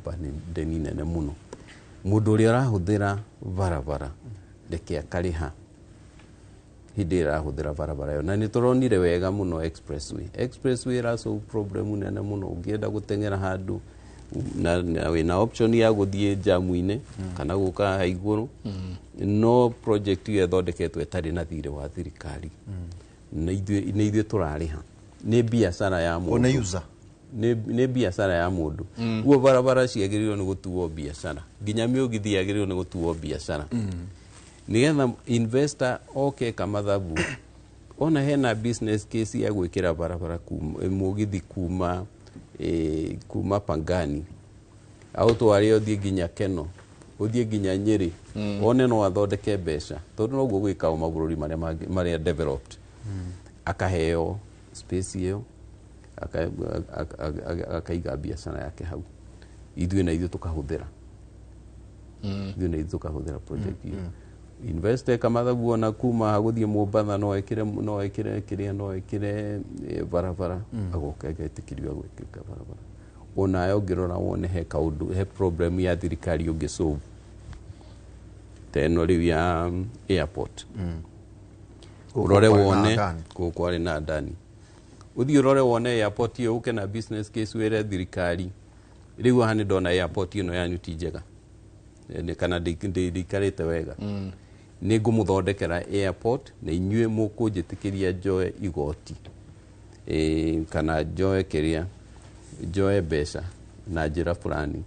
ndeni nene mũno. Mũndũ ũrĩa ũrahũthĩra barabara, reke akarĩha hĩndĩ ĩrĩa arahũthĩra barabara ĩyo. Na nĩ tũronire wega mũno expressway ĩra solve problem nene mũno. Ũngĩenda gũteng'era handũ na wĩna option ya gũthiĩ jamu-inĩ kana gũka haha igũrũ, no project ĩyo ĩthondeketwo ĩtarĩ na thirĩ wa thirikari, na ithuĩ nĩ ithuĩ tũrarĩha, nĩ biacara ya mũndũ. Ona user. Nĩ biacara ya mũndũ. Guo barabara ciagĩrĩirwo nĩ gũtuo biacara, nginya mĩũgithi yagĩrĩirwo nĩ gũtuo biacara, nĩgetha investor oke kamathabu ona hena business case ya gwĩkĩra barabara kuma, mũgithi kuma Pangani aũtware ũthiĩ nginya Keno, ũthiĩ nginya Nyĩrĩ, one no athondeke mbeca, tondũ noguo gwĩkagwo mabũrũri marĩa mangĩ marĩa developed. Akaheo space ĩyo, akaiga biacara yake hau, ithuĩ na ithuĩ tũkahũthĩra, ithuĩ na ithuĩ tũkahũthĩra project ĩyo. Investor kamathabu ona kuma gũthiĩ Mombatha no ekĩre kĩrĩa, no ekĩre barabara, agoka agetĩkĩrio gwĩkĩka barabara. Onawe ũngĩrora wone he kaũndũ, he problem ya thirikari ũngĩ solve ta ĩno rĩu ya airport. Ũrore Gũkũ kwarĩ na wone Adani. Kũu kwarĩ na Adani. Ũthiĩ ũrore wone airport ĩyo, ũke na business case, wĩre thirikari, rĩu haha nĩ ndona airport ĩno yanyu ti njega, kana ndĩikarĩte wega, nĩ ngũmũthondekera airport na inyuĩ mũkũnjĩtĩkĩria njoe igoti, kana njoe kĩrĩa, njoe mbeca na njĩra fulani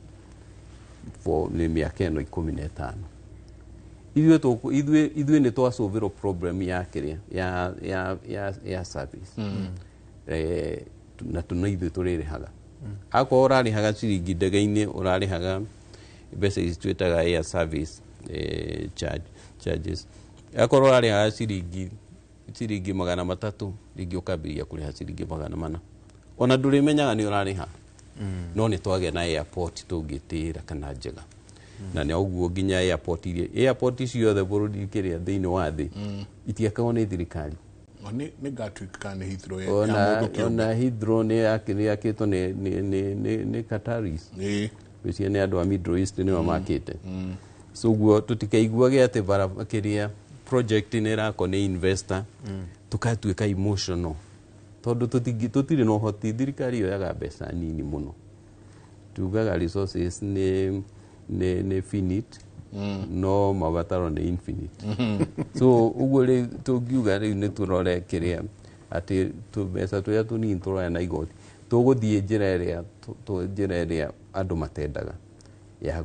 for nĩ mĩaka ĩno 15. Ithuĩ nĩ twasolverwo problem ya kĩrĩa ya service, na tuna ithuĩ tũrĩrĩhaga. Akorwo ũrarĩhaga ciringi ndege-inĩ, ũrarĩhaga mbeca ici twĩtaga air service charges, akorwo ũrarĩhaga ciringi 300, rĩngĩ ũkambĩrĩria kũrĩha ciringi 400, ona ndũrĩmenyaga nĩ ũrarĩha, no nĩ twagĩa na airport tũngĩtĩĩra kana njega. Na nĩ ũguo nginya airport iria, airport ciothe bũrũri kĩrĩa thĩinĩ wa thĩ itiakagwo nĩ thirikari. O nĩ ngatuĩka nĩ Heathrow ya Ona mũndũ kĩũmbe. Ona Heathrow nĩ yakĩtwo nĩ Qataris. Gwĩciria nĩ andũ a Middle East nĩo makĩte. So guo tũtikaiguage atĩ bara kĩrĩa project nĩ ĩrakwo nĩ investor, tũkatuĩka emotional, tondũ tũtirĩ na ũhoti. Thirikari yoyaga mbeca nini mũno. Tugaga resources nĩ finite, no mabataro nĩ infinite. So ũguo rĩu tũngiuga rĩu nĩ tũrore kĩrĩa atĩ tũmbeca tũrĩa tũnini tũroya na igoti tũgũthiĩ njĩra ĩrĩa andũ matendaga ya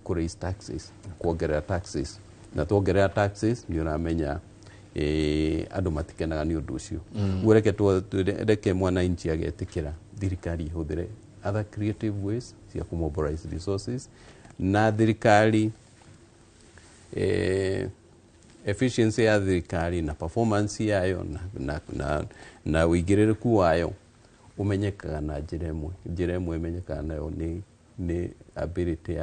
kũ raise taxes, kuongerera taxes. Na tuongerera taxes, nĩ ũramenya andũ matikenaga nĩ ũndũ ũcio. Ũguo reke mwananchi agetĩkĩra thirikari ĩhũthĩre other creative ways cia kũ mobilize resources, na thirikari Efficiency ya thirikari na performance yayo na ũigĩrĩrĩku wayo ũmenyekaga na njĩra ĩmwe. Njĩra ĩmwe ĩmenyekaga nayo nĩ ability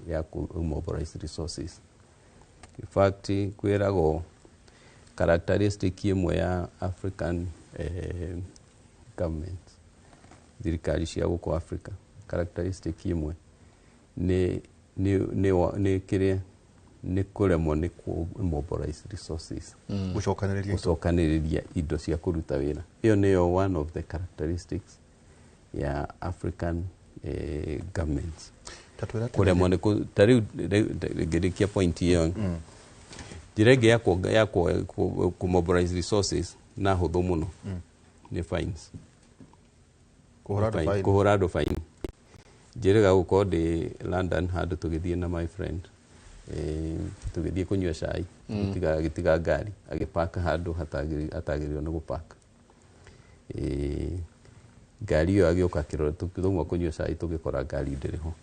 ya ku mobilize resources. In fact, kwĩragwo characteristic ĩmwe ya African government, thirikari cia gũkũ Africa, characteristic ĩmwe nĩ kĩrĩa nĩ kũremwo nĩ ku mobilize resources. Gũcokanĩrĩria indo. Gũcokanĩrĩria indo cia kũruta wĩra. Ĩyo nĩyo one of the characteristics ya African governments. Ta twĩra atĩrĩrĩ, Kũremwo nĩ ta rĩu ngĩrĩkia point ĩyo, njĩra ĩngĩ ya ku mobilize resources na hũthũ mũno nĩ fines. Kũhũra andũ Fine, fine. Kũhũra andũ fine. Njĩrĩga gũkorwo ndĩ London handũ tũgĩthiĩ na my friend, tũgĩthiĩ kũnyua cai, agĩtiga ngari, agĩpaka handũ hatagĩrĩirwo nĩ gũpaka. Ngari ĩyo agĩũka akĩrora, twauma kũnyua cai tũgĩkora ngari ndĩrĩ ho.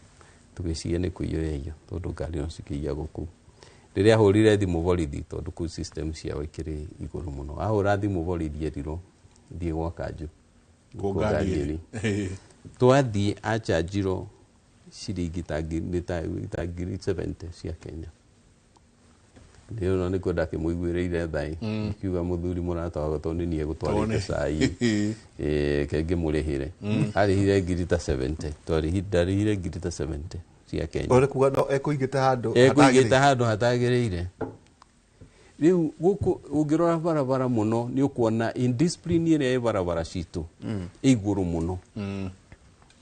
Tũgĩciria nĩ kũiywo yaiywo, tondũ ngari no cikĩiyagwo kũu. Rĩrĩa ahũrire thimũ borithi, tondũ kũu system ciao ikĩrĩ igũrũ mũno, ahũra thimũ borithi erirwo thiĩ gwa kanjũ Kũ kũ ngari ngari ĩrĩ. Ĩrĩ. Twathiĩ achanjirwo ciringi ta 70,000 cia Kenya. Nĩ nĩ kwenda akĩmũiguĩrĩire thaĩ, kiuga mũthuri mũrata wakwa, tondũ nĩ niĩ gũtwarĩte cai, kengĩmũrĩhĩre. Arĩhire ngiri ta 70, ndarĩhire ngiri ta 70 cia Kenya. Ũrĩ kuga no ekũigĩte handũ Ekũigĩte hatagĩrĩire. Handũ hatagĩrĩire. Rĩu gũkũ ũngĩrora barabara mũno nĩ ũkuona indiscipline ĩrĩa ĩ barabara citũ ĩ igũrũ mũno.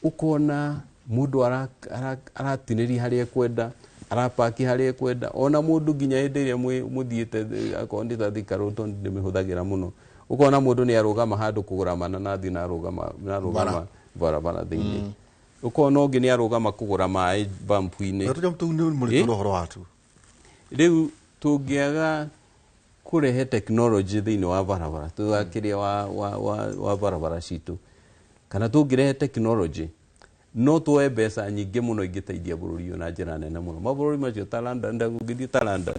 Ũkona mũndũ aratinĩria harĩa ekwenda, arapaki harĩa ekwenda, ona mũndũ nginya hĩndĩ ĩrĩa mũthiĩte, akorwo nĩ ta Thika Road, tondũ ndĩmĩhũthagĩra mũno, ũkona mũndũ nĩ arũgama handũ kũgũra mananathi na arũgama barabara thĩinĩ. Ũkona ũngĩ nĩ arũgama kũgũra maĩ bampu-inĩ. Na tũnyamũ tũu nĩ mũritũ ũhoro watu. Rĩu tũngĩaga kũrehe technology thĩinĩ wa barabara tũgakĩria wa barabara citũ, kana tũngĩrehe technology, no tuoe mbeca nyingĩ mũno ingĩteithia bũrũri ũyũ na njĩra nene mũno. Mabũrũri macio ta London, ũngĩthiĩ ta London,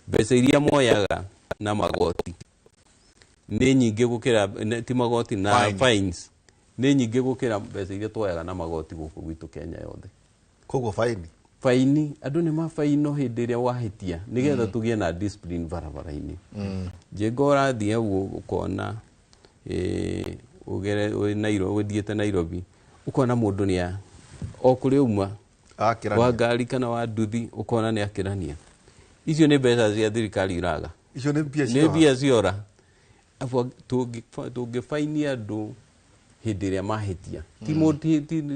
mbeca iria moyaga na magoti nĩ nyingĩ gũkĩra ti magoti na Fine. Fines nĩ nyingĩ gũkĩra mbeca iria tuoyaga na magoti gũkũ gwitũ Kenya yothe. Koguo faini. Faini, andũ nĩ mabaino hĩndĩ ĩrĩa wahĩtia nĩgetha tũgĩe na discipline barabara-inĩ. Njĩnga ũrathiĩ hau ũkona ũgere wĩ ũthiĩte Nairobi, ũkona mũndũ nĩ o kũrĩa uma Akĩrania. Wa ngari kana wa nduthi, ũkona nĩ akĩrania. Icio nĩ mbeca cia thirikari iraga. Icio nĩ mbia Nĩ ciora. Mbia ciora. Afu tũngĩbainia andũ hĩndĩ ĩrĩa mahĩtia,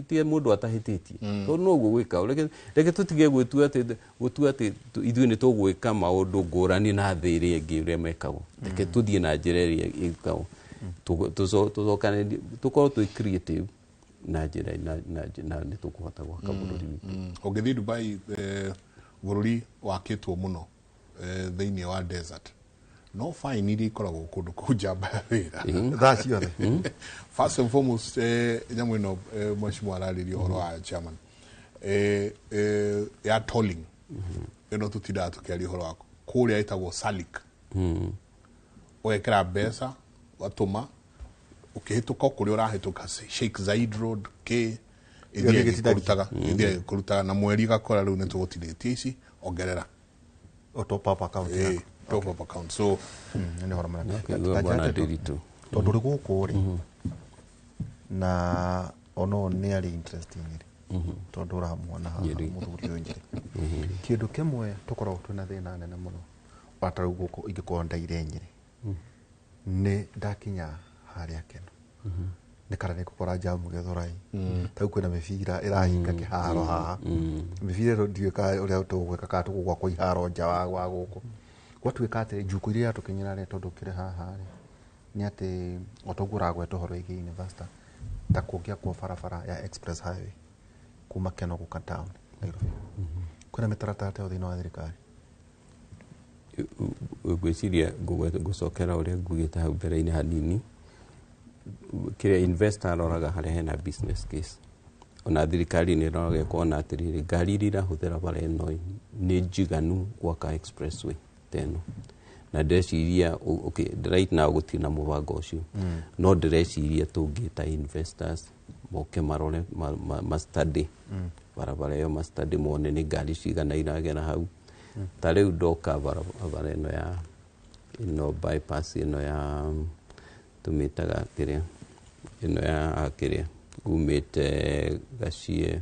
ti mũndũ atahĩtĩtie, tondũ noguo gwĩka. Reke tũtige gũtua atĩ ithuĩ nĩ tũgwĩka maũndũ ngũrani na thĩ ĩrĩa ĩngĩ ũrĩa mekagwo. Reke tũthiĩ na njĩra ĩrĩa ĩkagwo. Tũcokanĩrie, tũkorwo twĩ creative na njĩra na nĩ tũkũhota gwaka bũrũri witũ. Ũngĩthiĩ Dubai, bũrũri wakĩtwo mũno thĩinĩ wa desert, no fine iria ikoragwo kũndũ kũu njamba ya wĩra. Thaa ciothe. First and foremost, nyamũ ĩno, mheshimiwa ararĩria ũhoro wa chairman, ya tolling ĩno tũtindaga tũkĩaria ũhoro wa kũrĩa ĩtagwo salik. Ũgekĩra mbeca, ũgatũma ũkĩhĩtũka o kũrĩa ũrahĩtũka, Sheikh Zayed Road k Ĩgathiĩ ĩthiaga ĩgĩtinagia. ĩkũrutaga, ĩthiaga ĩkũrutaga na mweri ĩgakora rĩu nĩ tũgũtinĩtie ici ongerera. O top up account yaku. Top up account, so Nĩ ũhoro mũnene. Ũkaigua Ta bwana njĩra atĩ Ndiritu. Tondũ ũrĩ gũkũ rĩ, na ona ũyũ nĩ arĩ interesting rĩ, tondũ ũramuona haha Nyeri. mũthuri ũyũ Njeri, kĩndũ kĩmwe tũkoragwo twĩna thĩna nene mũno ona ta rĩu gũkũ ingĩkorwo ndaire Nyĩrĩ, nĩ ndakinya harĩa Keno nĩ kana nĩ ngũkora njamu Gĩthũrai. Ta rĩu kwĩna mĩbira ĩrahinga kĩharo haha. Mĩbira ĩno ndiũĩ kana ũrĩa tũgwĩka, kana tũgũgwakwo iharo nja wa gũkũ. Gwatuĩka atĩ njuko iria iratũkinyĩra rĩ, tondũ kĩrĩ haha rĩ, nĩ atĩ o toguo ũragweta ũhoro wĩgiĩ investor, ta kũngĩakwo barabara ya express highway kuma Keno gũka town Nairobi, kwĩna mĩtaratara ta ĩyo thĩinĩ wa thirikari? Ngwĩciria ngũcokera ũrĩa ngugĩte hau mbere-inĩ hanini. Kĩrĩa investor aroraga harĩa hena business case, ona thirikari nĩ ĩroraga ĩkona atĩrĩrĩ, ngari iria irahũthĩra bara ĩno nĩ njiganu gwaka expressway ta ĩno. Na ndĩreciria okay, right now gũtirĩ na mũbango ũcio, no ndĩreciria tũngĩta investors moke marore ma study barabara ĩyo, ma study mone nĩ ngari cigana iragera hau. Ta rĩu ndoka barabara ĩno ya ĩno bypass ĩno ya tũmĩtaga kĩrĩa ĩno ya kĩrĩa umĩte Gacie,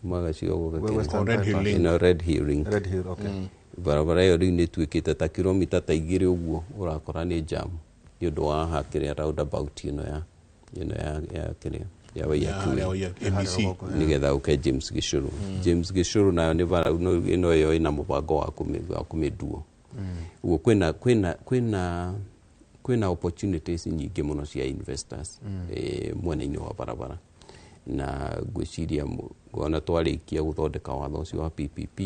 kuma Gacie ũguo Western Red Hill Bypass. Link. Ĩno Red Hill Link. Red Hill, okay. Barabara ĩyo rĩu nĩ ĩtuĩkĩte ta kilomita ta 2 ũguo, ũrakora nĩ jam nĩ ũndũ wa hakĩrĩa roundabout ĩno ya kĩrĩa ya Waiyaki Way. ABC. Nĩgetha ũke James Gĩcũrũ. James Gĩcũrũ nayo nĩ bara ĩno ĩyo ĩna mũbango wa kũmĩnduo ũguo. Kwĩna opportunities nyingĩ mũno cia investors mwena-inĩ wa barabara, na ngwĩciria ona twarĩkia gũthondeka watho ũcio wa PPP,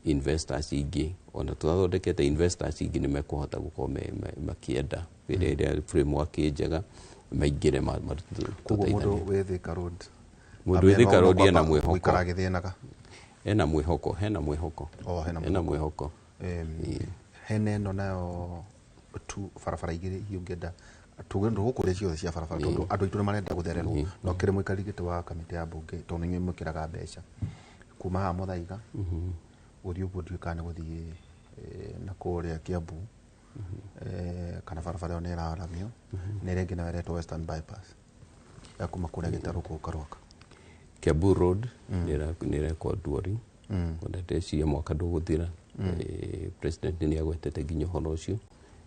investors ingĩ, ona tũtathondekete, investors ingĩ nĩ mekũhota gũkorwo makĩenda ĩrĩa framework ĩ njega maingĩre Koguo mũndũ tũteithanie. wĩ Thika Road, Mũndũ wĩ Thika Road ena mwĩhoko. Gũikara agĩthĩnaga. Ena mwĩhoko, hena mwĩhoko. Oh, hena. Hena mwĩhoko. Hena ĩno nayo tu barabara igĩrĩ iria ũngĩenda tuge ndũgũkũria ciothe cia barabara, tondũ andũ aitũ nĩ marenda gũthererwo. No kĩrĩ mũikarĩri gĩtĩ wa kamĩtĩ ya mbunge, tondũ nĩ inyuĩ mwĩkĩraga mbeca kuma haha Mũthaiga gũthiĩ ũguo, ndiũĩ kana nĩ gũthiĩ na kũrĩa Kiambu, kana barabara ĩyo nĩ ĩraramio, na ĩrĩa ĩngĩ nayo ĩretwo Western Bypass ya kuma kũrĩa Gĩtarũ gũka Rwaka. Kiambu Road nĩ ĩrekwo duoring. Ona ndeciria mwaka ndũgũthira, president nĩ agwetete nginya ũhoro ũcio,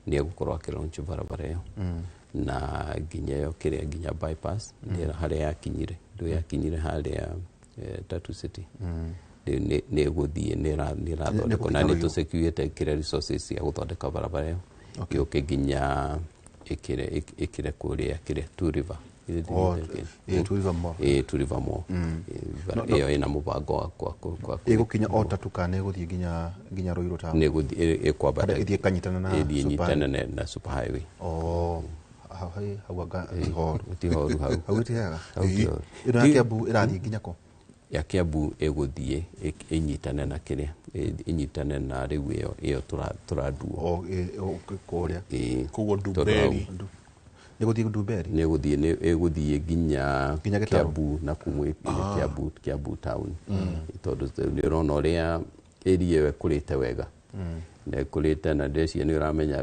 nĩ egũkorwo akĩlaunch barabara ĩyo na nginya ĩyo kĩrĩa nginya bypass nĩ harĩa yakinyire, ndũ yakinyire harĩa Tatu City. Nĩ ĩgũthiĩ, nĩ ĩrathondekwo na nĩ Nĩ tũsecuĩte kĩrĩa resources cia gũthondeka barabara ĩyo yũke nginya ĩkĩre kũrĩa kĩrĩa Two River. Oh, Two River Mall. Two River Mall. Ĩyo ĩna mũbango wa Ĩgũkinya o Tatu kana ĩgũthiĩ nginya Ruiru town? Nĩ ĩgũthiĩ ĩkwambata. Kana ĩthiĩ ĩkanyitana na ĩthiĩ super- ĩnyitane na super highway. Oh, hau hau anga ti horu. Ti horu hau. Hau ti hega. Hau ti horu. Ĩno ya Kiambu ĩrathiĩ nginya kũ? Ya Kiambu ĩgũthiĩ ĩnyitane na kĩrĩa ĩnyitane na rĩu ĩyo tũranduo. O kũrĩa. Ĩĩ. Koguo Tondũ Ndumberi. hau Nĩ gũthiĩ Ndumberi. Nĩ ĩgũthiĩ nĩ ĩgũthiĩ nginya Nginya Gĩtarũ? Kiambu na kumwe nginya Kiambu town, tondũ nĩ ũrona ũrĩa area ĩyo ĩkũrĩte wega na ĩkũrĩte, na ndeciria nĩ ũramenya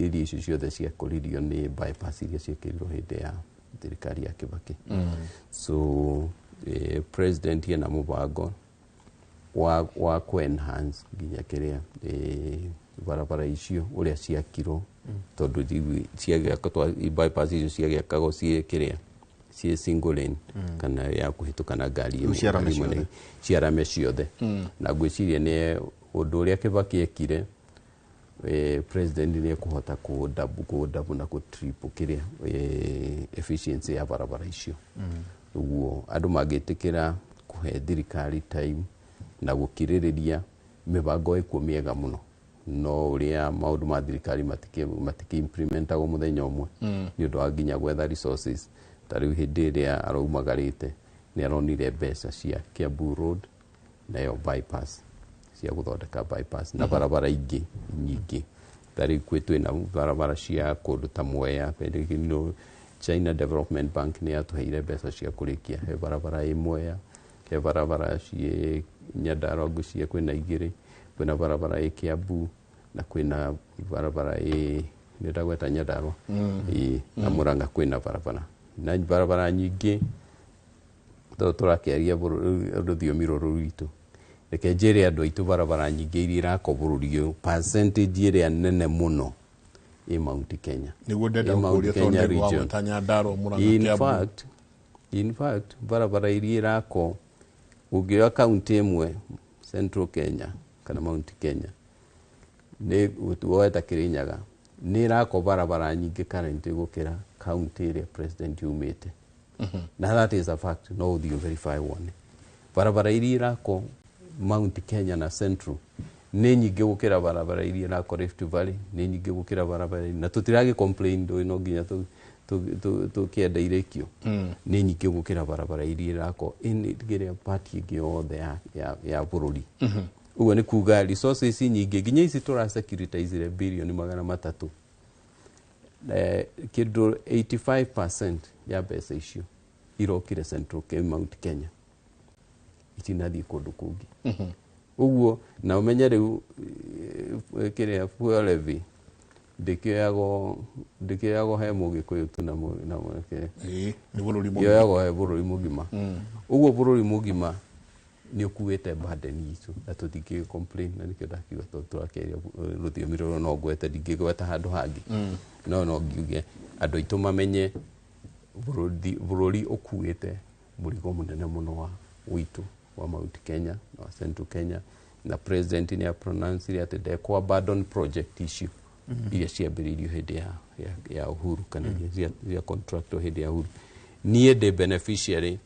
area icio ciothe ciakũririo nĩ bypass iria ciĩkĩrirwo hĩndĩ ya thirikari ya Kibaki. So president ena mũbango wa ku-enhance nginya kĩrĩa barabara icio ũrĩa ciakirwo, tondũ rĩu ciagĩakwo bypass icio ciagĩakagwo ciĩ kĩrĩa ciĩ single lane kana ya kũhĩtũka na ngari Rĩu ĩmwe, ciarame ngari ĩmwe ciothe. Ciarame ciothe, na ngwĩciria nĩ ũndũ ũrĩa Kibaki ekire, president nĩ ekũhota kũdabu na kũtriple kĩrĩa efficiency ya barabara icio. Ũguo andũ mangĩtĩkĩra kũhe thirikari time na gũkirĩrĩria, mĩbango ĩkuo mĩega mũno, no ũrĩa maũndũ ma thirikari matikĩ implementagwo mũthenya ũmwe nĩ ũndũ wa nginya gwetha resources. Ta rĩu hĩndĩ ĩrĩa araumagarĩte nĩ aronire mbeca cia Kiambu Road nayo bypass, cia gũthondeka bypass na barabara ingĩ nyingĩ. Ta rĩu twĩna barabara cia kũndũ ta Mwea, China Development Bank nĩ yatũheire mbeca cia kũrĩkia he barabara ĩ Mwea, he barabara ciĩ Nyandarua, ngwĩciria kwĩna igĩrĩ, kwĩna barabara ĩ Kiambu na kwĩna barabara ĩ nĩ ndagweta Nyandarua. Ĩ, na Murang'a kwĩna barabara na barabara nyingĩ. Tondũ tũrakĩaria rũthiomi rũrũ rwitũ, reke njĩre andũ aitũ, barabara nyingĩ iria irakwo bũrũri ũyũ, percentage ĩrĩa nene mũno ĩ Mount Kenya. Nĩguo ndenda Ĩ Mount gũkũria tondũ Kenya nĩguo region. wagweta Nyandarua, Murang'a, In Kiambu. fact, in fact barabara iria irakwo, ũngĩoya kaunti ĩmwe Central Kenya kana Mount Kenya, nĩ woe ta Kirinyaga, nĩ ĩrakwo barabara nyingĩ currently gũkĩra kaunti ĩrĩa president yumĩte, na that is a fact, no ũthiĩ verify wone barabara iria irakwo Mount Kenya na Central nĩ nyingĩ gũkĩra barabara iria irakwo Rift Valley, nĩ nyingĩ gũkĩra barabara iria, na tũtiragĩ complain, ndũĩ no nginya tũkĩenda irĩkio, nĩ nyingĩ gũkĩra barabara iria irakwo kĩrĩa part ĩngĩ yothe ya bũrũri. Ũguo nĩ kuga resources nyingĩ nginya ici tũra securitizire birioni 300, kĩndũ 85% ya mbeca icio irokire Central Mount Kenya, itinathiĩ kũndũ kũngĩ. Ũguo na ũmenye rĩu kĩrĩa fuel levy ndĩkĩoyagwo he Mũgĩkũyũ tu na Ĩĩ, nĩ bũrũri mũgima. Yoyagwo he bũrũri mũgima. Ũguo bũrũri mũgima nĩ ũkuĩte burden itũ na tũtingĩ complain, na nĩkĩo ndakiuga tondũ tũrakĩaria rũthiomi rũrũ no ngwete, ndingĩgweta handũ hangĩ, no ngiuge andũ aitũ mamenye bũrũri ũkuĩte mũrigo mũnene mũno wa witũ wa Mount Kenya na wa Central Kenya, na president nĩ apronounce atĩ ndekũ abandon project icio iria ciambĩrĩirio hĩndĩ ya Uhuru kana iria cia contractwo hĩndĩ ya Uhuru. Niĩ ndĩ beneficiary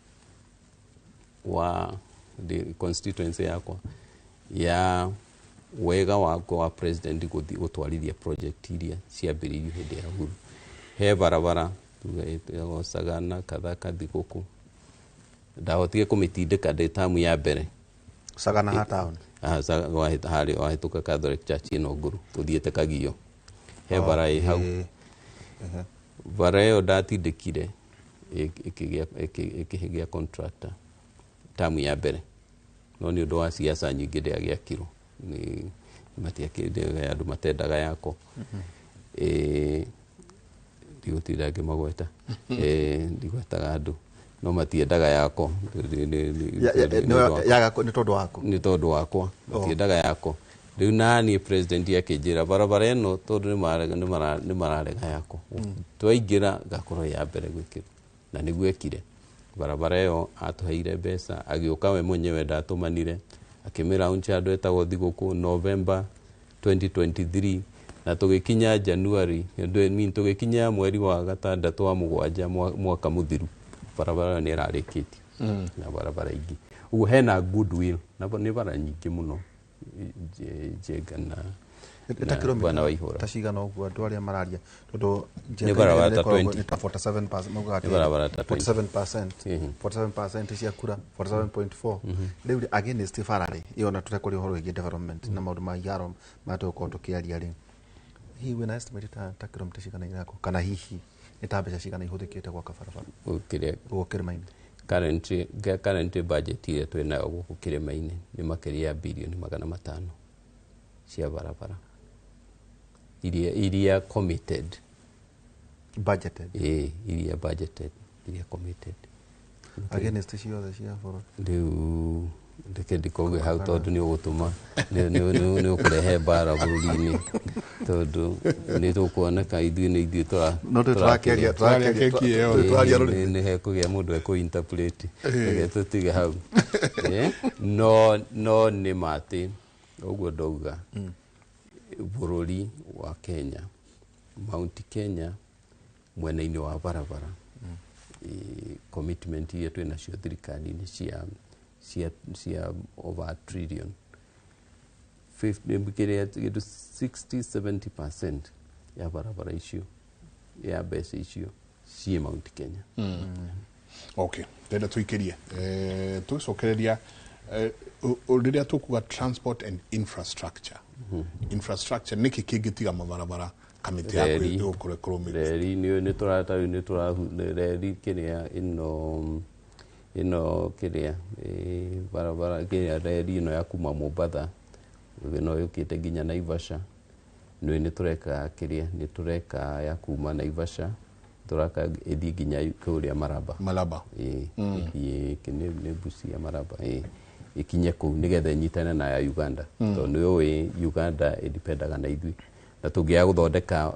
wa the constituency yakwa ya wega wakwa wa president gũthiĩ gũtwarithia project iria ciambĩrĩirio hĩndĩ ya Uhuru. He barabara tuge ĩtagwo Sagana Kathaka Thigũkũ, ndahotire kũmĩtindĩka ndĩ tamu ya mbere. Sagana ha town? Harĩa wahĩtũka Catholic Church ĩno ngũrũ ũthiĩte Kagio, he bara ĩ hau. Bara ĩyo ndatindĩkire ĩkĩgĩa contractor tamu ya mbere, no nĩ ũndũ wa siasa nyingĩ ndĩagĩakirwo nĩ matiakĩrĩ andũ matendaga yako. Ndigũtinda ngĩmagweta, ndigwetaga andũ no matiendaga yako. Yaga nĩ tondũ waku? Nĩ tondũ wakwa matiendaga yako. Rĩu naniĩ president akĩnjĩra barabara ĩno tondũ nĩ mararega yako, twaingĩra ngakorwo ya mbere gwĩkĩrwo, na nĩguo ekire. Barabara ĩyo atũheire mbeca, agĩũka we mwenyewe, ndatũmanire, akĩmĩraunch handũ etagwo Thigũkũ November 2023, na tũgĩkinya January, I mean, tũgĩkinya mweri wa gatandatũ wa mũgwanja mwaka mũthiru, barabara ĩyo nĩ ĩrarĩkĩtio na barabara ingĩ. Ũguo hena goodwill na nĩ bara nyingĩ mũno Njenga na Ta na kilomita bwana Waihũra. Ta cigana ũguo andũ arĩa mararia tondũ Nĩ barabara ta Njenga 20. nĩ ta 47% maugaga atĩ Nĩ barabara ta 20. 47%, 47% cia kura, 47.4 rĩu rĩ, against bara rĩ ĩyo, na tũtekũria ũhoro wĩgiĩ development na maũndũ ma iharo marĩa tũgũkorwo tũkĩaria rĩ, hihi wĩna estimate ta kilomita cigana irakwo kana hihi nĩ ta mbeca cigana ihũthĩkĩte gwaka barabara Kĩrĩa gũkũ kĩrĩma-inĩ? Currently budget ĩrĩa twĩ nayo gũkũ kĩrĩma-inĩ nĩ makĩria ya birioni 500 cia barabara iria committed. Budgeted? Ĩĩ, iria budgeted, iria committed. Against ciothe cia bũrũri? Rĩu reke ndikauge hau tondũ nĩ ũgũtũma nĩ ũkũrehe mbara bũrũri-inĩ tondũ nĩ tũkuoneka ithuĩ nĩ ithuĩ No tũrakĩaria. Tũraria keki ĩyo. Tũraria rũrĩmĩ. Nĩ hekũgĩa mũndũ ekũ interpret. Reke tũtige hau. No nĩ ma atĩ ũguo ndauga bũrũri wa Kenya, Mount Kenya mwena-inĩ wa barabara, commitment iria twĩ nacio thirikari-inĩ cia over a trillion, kĩrĩa kĩndũ 60 70% ya barabara icio, ya mbeca icio ciĩ Mount Kenya. Okay, ndenda tuikirie tũgĩcokereria rĩrĩa tũkuga transport and infrastructure, infrastructure nĩkĩ kĩngĩtiga mabarabara kamĩtĩ yaku Reri. ĩgũkorwo ĩkũrũmĩrĩire? Reri nĩ tũrata rĩu nĩ tũrahu reri kĩrĩa ĩno kĩrĩa barabara kĩrĩa reri ĩno ya kuma Mombatha ĩno yũkĩte nginya Naivasha. Nĩ tũreka kĩrĩa nĩ tũreka ya kuma Naivasha tũraka ĩthiĩ nginya kũrĩa Maraba. Malaba. Ĩĩ, ĩthiĩ nĩ Busia Maraba, ĩĩ, ĩkinye kũu nĩgetha ĩnyitane na ya Uganda tondũ nĩ ũĩ Uganda ĩdipendaga na ithuĩ, na tũngĩaga gũthondeka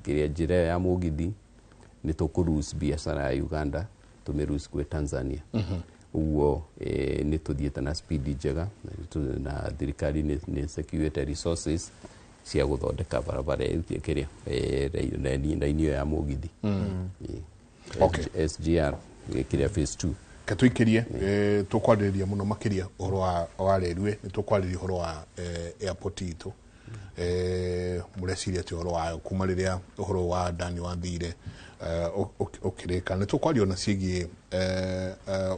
kĩrĩa njĩra ĩyo ya mũgithi nĩ tũkũ biacara ya Uganda tũmĩ kwĩ Tanzania. Ũguo nĩ tũthiĩte na speed njega na thirikari nĩ securĩte resources cia gũthondeka barabara ĩyo kĩrĩa raini ĩyo ya mũgithi. Ĩĩ. SGR kĩrĩa phase 2. Ke tuikirie tũkwarĩrĩria mũno makĩria ũhoro wa railway, nĩ tũkwarĩrĩria ũhoro wa airport itũ, mũreciria atĩ ũhoro wayo kuma rĩrĩa ũhoro wa Dani wathire ũkĩrĩka, nĩ tũkwaria ona ciĩgiĩ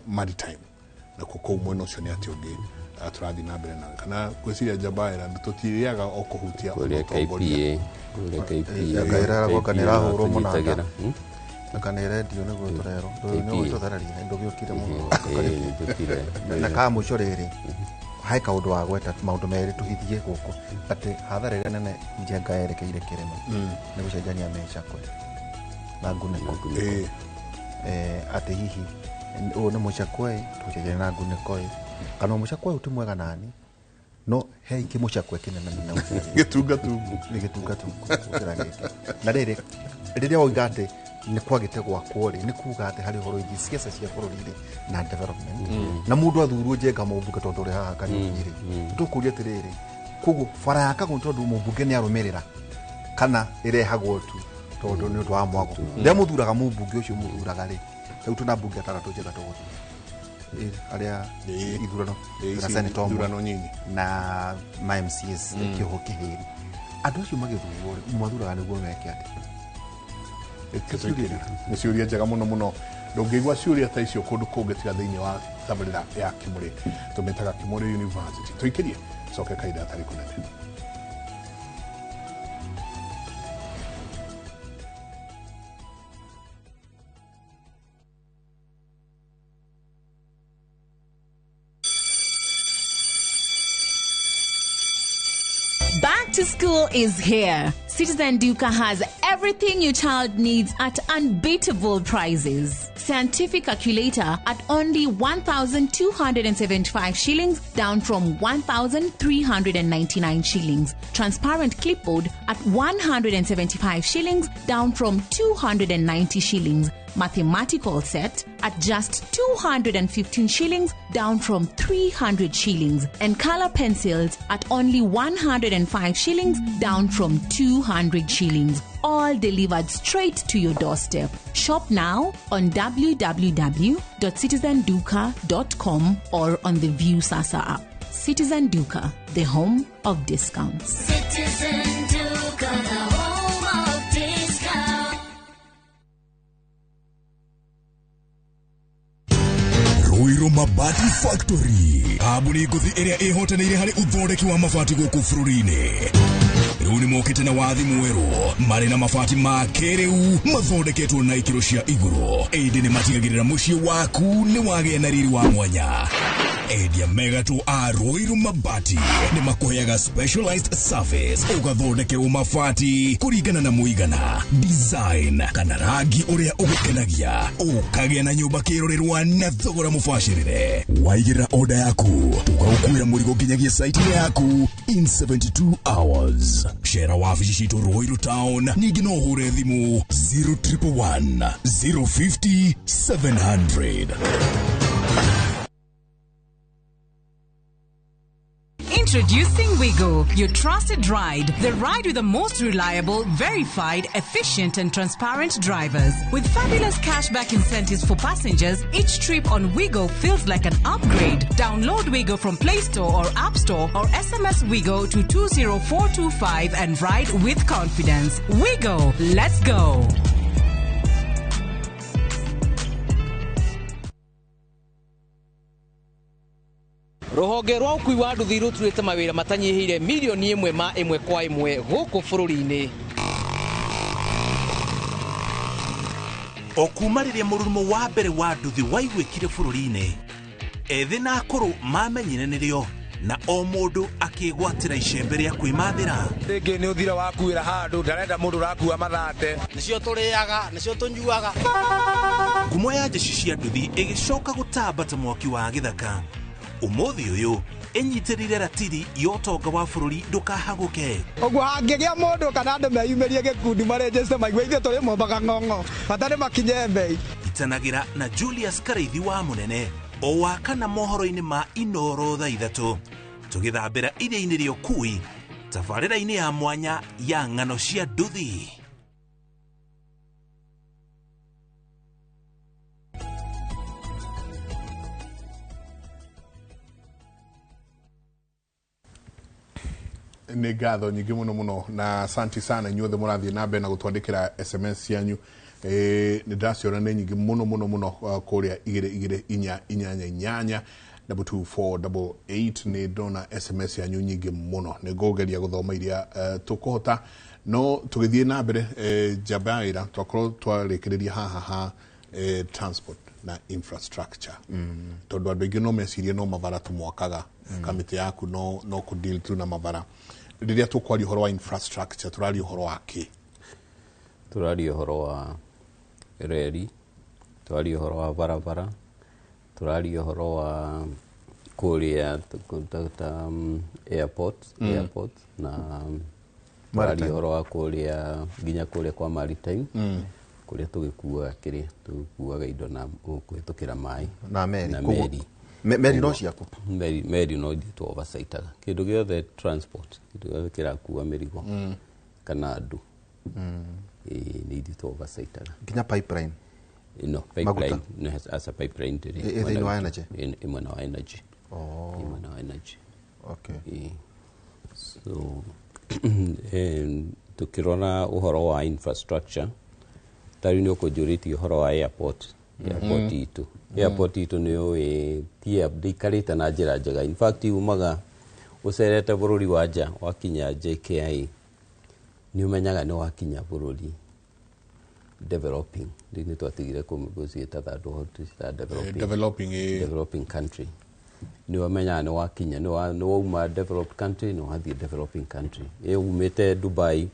maritime Na kũu mwena ũcio nĩ atĩ ũngĩ tũrathiĩ na mbere na kana ngwĩciria Njabaĩra tũtirĩaga o kũhutia Kũrĩa ũtongoria. KPA, kũrĩa KPA. Ngaĩra gwoka nĩ ĩrahũrwo mũnanda. Tũnyitagĩra. Na kana ĩrendio nĩguo tũrerwo KPA. nĩ ũtũthereria ndũgĩũkire mũno. Ĩĩ, nĩtũkire. Na ka mũico rĩrĩ he kaũndũ wa gweta maũndũ merĩ tũhithie gũkũ atĩ hathara ĩrĩa nene Njenga yerekeire kĩrĩma nĩ gũcenjania mĩcakwe na ngunĩko. Atĩ hihi ũyũ nĩ mũcakwe tũcenjania na ngunĩko ĩ kana mũcakwe ũyũ ti mwega nani no he ingĩ mũcakwe kĩnene nene gũkĩra gĩkĩ. Gĩtungatungu. Nĩ gĩtungatungu gũkĩra gĩkĩ. Na rĩrĩ rĩrĩa wauga atĩ nĩ kwagĩte gwakwo rĩ nĩ kuga atĩ harĩ ũhoro wĩgiĩ ciaca cia bũrũri rĩ na development na mũndũ athurwo Njenga mũmbunge tondũ ũrĩ haha Kariũki rĩ tũkũria atĩrĩrĩ koguo bara yakagwo nĩ tondũ mũmbunge nĩ arũmĩrĩra kana ĩrehagwo tu tondũ nĩ ũndũ wa mwago rĩrĩa mũthuraga mũmbunge ũcio mũthuraga rĩ rĩu tũna mbunge atandatũ Njenga tũgũthura arĩa ithurano Ĩĩ, na ici senator ũmwe ithurano nyinyi. Na ma MCAs kĩoho kĩhĩri andũ acio magĩthurwo rĩ mathuraga nĩguo meke atĩ Nĩ ciũria njega mũno mũno ndũngĩigua ciũria ta icio kũndũ kũngĩ tiga thĩinĩ wa tabarĩra ya Kĩmũrĩ tũmĩtaga Kĩmũrĩ University. Tũikĩrie coke kahinda gatarĩ kũnene. Back to school is here. Citizen Duka has everything your child needs at unbeatable prices. Scientific calculator at only 1,275 shillings, down from 1,399 shillings. Transparent clipboard at 175 shillings, down from 290 shillings. Mathematical set at just 215 shillings, down from 300 shillings. And color pencils at only 105 shillings, down from 200 shillings. All delivered straight to your doorstep. Shop now on www.citizenduka.com or on the View Sasa app. Citizen Duka, the home of discounts. Citizen Duka, the home of discount. Ruiru Mabati Factory kambuni ngũthi ĩrĩa ĩhotanĩire harĩ ũthondeki wa mabati gũkũ bũrũri-inĩ rĩu nĩ mokĩte na wathi mwerũ marĩ na mabati ma kĩrĩu mathondeketwo na ikĩro cia igũrũ ĩndĩ nĩ matigagĩrĩra mũciĩ waku nĩ wagĩa na riri wa mwanya. Endia megatũ a Ruiru Mabati nĩ makũheaga specialized service ũgathondekerwo mabati kũringana na mũigana design kana rangi ũrĩa ũgũkenagia ũkagĩa na nyũmba kĩrorerwa na thogora mũbacĩrĩre. Waigĩrĩra oda yaku tũgaũkuĩra mũrigo nginyagia site-inĩ yaku in 72 hours. Cera wabici citũ Ruiru Town ningĩ no ũhũre thimũ 0111 050 700. Introducing Wigo, your trusted ride. The ride with the most reliable, verified, efficient and transparent drivers. With fabulous cashback incentives for passengers, each trip on Wigo feels like an upgrade. Download Wigo from Play Store or App Store or SMS Wigo to 20425 and ride with confidence. Wigo, let's go. Rũhonge rwa ũkui wa nduthi rũturĩte mawĩra matanyihĩire mirioni ĩmwe ma ĩmwe kwa ĩmwe gũkũ bũrũri-inĩ. O kuma rĩrĩa mũrurumo wa mbere wa nduthi waiguĩkire bũrũri-inĩ ethĩ na akũrũ mamenyire nĩrĩo na o mũndũ akĩgwatĩra icembe rĩa kwĩmathĩra. Rĩngĩ nĩ ũthira wakuĩra handũ ndarenda mũndũ ũrakua mathate. Nĩcio tũrĩaga nĩcio tũnyuaga. Ngumo ya njeci cia nduthi ĩgĩcoka gũtamba ta mwaki wa gĩthaka. Ũmũthĩ ũyũ ĩnyitĩrĩire ratiri ya ũtonga wa bũrũri ndũkahagũke. Ũguo hangĩgĩa mũndũ kana andũ meyumĩrie gĩkundi marenjeste maigue ithuĩ tũrĩ mombaga ng'ong'o bata nĩ makinye mbei. Itanagĩra na Julius Karaithi wa Mũnene o wa kana mohoro-inĩ ma Inoro thaa ithatũ tũgĩthambĩra iria-inĩ rĩa ũkui tabarĩra-inĩ ya mwanya ya ng'ano cia nduthi. Nĩ ngatho nyingĩ mũno mũno na asanti sana inyuothe mũrathiĩ na mbere na gũtwandĩkĩra SMS cianyu. Nĩ ndaciona nĩ nyingĩ mũno mũno mũno kũrĩa igĩrĩ igĩrĩ inya inyanya inyanya. 2488. Nĩ ndona SMS yanyu nyingĩ mũno, nĩ ngũgeria gũthoma iria tũkũhota, no tũgĩthiĩ na mbere, njamba ya wĩra, twakorwo twarĩkĩrĩria haha ha transport na infrastructure, tondũ andũ aingĩ no mecirie no mabara tũmwakaga, kamĩtĩ yaku no kũ deal tu na mabara. Rĩrĩa tũkwaria ũhoro wa infrastructure, tũraria ũhoro wa kĩ? Tũraria ũhoro wa reri, tũraria ũhoro wa barabara, tũraria ũhoro wa kũrĩa ta airport, airport na tũraria ũhoro wa kũrĩa nginya kũrĩa kwa maritime, kũrĩa tũgĩkuaga kĩrĩa tũgĩkuaga indo na kũhĩtũkĩra maĩ. Na meri. Na meri. Meri no ciaku? Meri no ithuĩ tũ oversightaga kĩndũ gĩothe transport, kĩndũ gĩothe kĩrakua mĩrigo kana andũ. Ĩĩ, nĩ ithuĩ tũ oversightaga. Nginya pipeline? No, pipeline no, as a pipeline ndĩrĩ. Ĩ thĩinĩ wa energy? Ĩ mwena wa energy. Oh. Ĩ mwena wa energy. Okay. Ĩ. So tukĩrora ũhoro wa infrastructure, ta rĩu nĩ ũkũnjũrĩtie ũhoro wa airport, airport itũ, airport itũ nĩ ũĩ ti ndĩikarĩte na njĩra njega. In fact, umaga ũcerete bũrũri wa nja, wakinya JKIA nĩ ũmenyaga nĩ wakinya bũrũri developing. Rĩu nĩ twatigire gũciĩta third world, tũciĩtaga developing, developing, developing country. Nĩ ũmenyaga nĩ wakinya, nĩ wauma developed country, nĩ wathiĩ developing country. Ĩ umĩte Dubai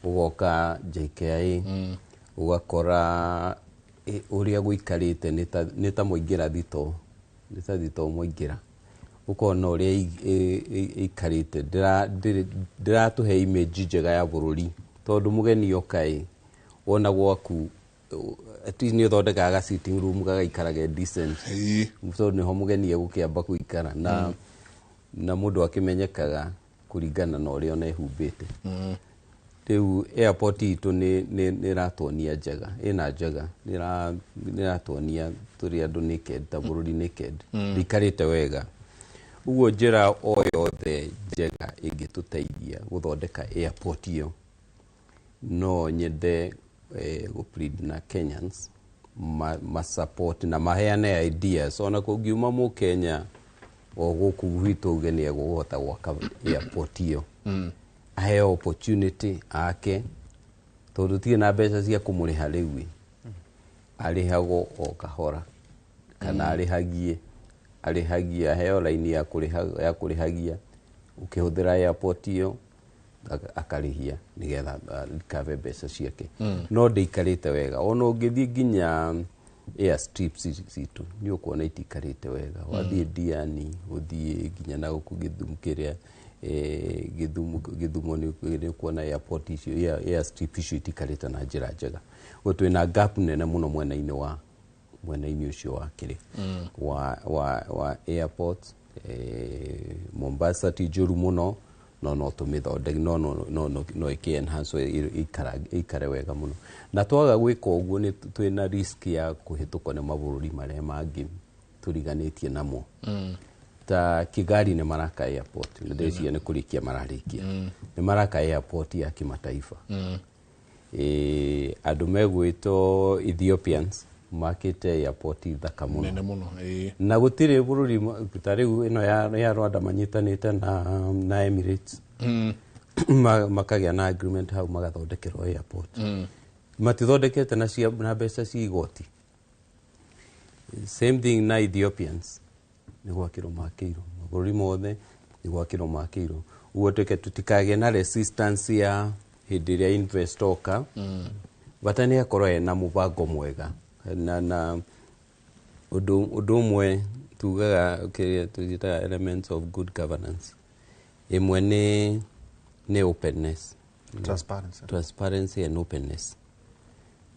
ũgoka JKIA, ũgakora ũrĩa gũikarĩte nĩ ta mwaingĩra thito, nĩ ta thito mwaingĩra, ũkona ũrĩa ĩikarĩte ndĩratũhe image njega ya bũrũri, tondũ mũgeni oka ĩ wona gwaku at least nĩ ũthondekaga ga sitting room gagaikarage decent, tondũ nĩho mũgeni egũkĩamba gũikara, na mũndũ akĩmenyekaga kũringana na ũrĩa ona ehumbĩte. Rĩu airport itũ nĩ ĩratuonia njega, ĩna njega, nĩ ĩratuonia tũrĩ andũ naked, ta bũrũri naked, ndĩikarĩte wega. Ũguo njĩra o yothe njega ĩngĩtũteithia gũthondeka airport ĩyo, no nyende gũ plead na Kenyans ma support na maheane ideas. Ona kũngiuma mũkenya o gũkũ gwitũ uge nĩ egũhota gwaka airport ĩyo, aheo opportunity ake, tondũ tirĩ na mbeca cia kũmũrĩha rĩu, arĩhagwo o kahora kana arĩhagie, aheo laini ya kũrĩhagia ũkĩhũthĩra airport ĩyo, akarĩhia nĩgetha recover mbeca ciake. No ndĩikarĩte wega. Ona ũngĩthiĩ nginya airstrips citũ nĩ ũkuona itiikarĩte wega. Wathiĩ Diani, ũthiĩ nginya na gũkũ Gĩthumo, kĩrĩa Gĩthumo nĩ ũkuona airport icio, airstrip icio itiikarĩte na njĩra njega. Ũguo twĩna gap nene mũno mwena-inĩ ũcio wa kĩrĩa wa airport. Mombasa ti njũru mũno, no tũmĩthondeke, no ĩkĩ enhance ĩikare wega mũno. Na twaga gwĩka ũguo nĩ twĩna risk ya kũhĩtũkwo nĩ mabũrũri marĩa mangĩ tũriganĩtie namo. Ta Kigali nĩ maraka airport, na ndĩreciria nĩ kũrĩkia mararĩkia, nĩ maraka airport ya kimataifa. Andũ megwĩtwo Ethiopians makĩte airport thaka mũno, nene mũno. Na gũtirĩ bũrũri ta rĩu ĩno ya Rwanda manyitanĩte na Emirates, makagĩa na agreement hau, magathondekerwo airport. Matithondekete na mbeca cia igoti. Same thing na Ethiopians, nĩ gwakĩrwo makĩirwo, mabũrũri mothe nĩ gwakĩrwo makĩirwo. Ũguo tuĩke tũtikagĩe na resistance ya hĩndĩ ĩrĩa investor oka, bata nĩ akorwo ena mũbango mwega. Na ũndũ ũmwe tugaga kĩrĩa tũciĩtaga elements of good governance, ĩmwe nĩ openness, transparency, transparency and openness,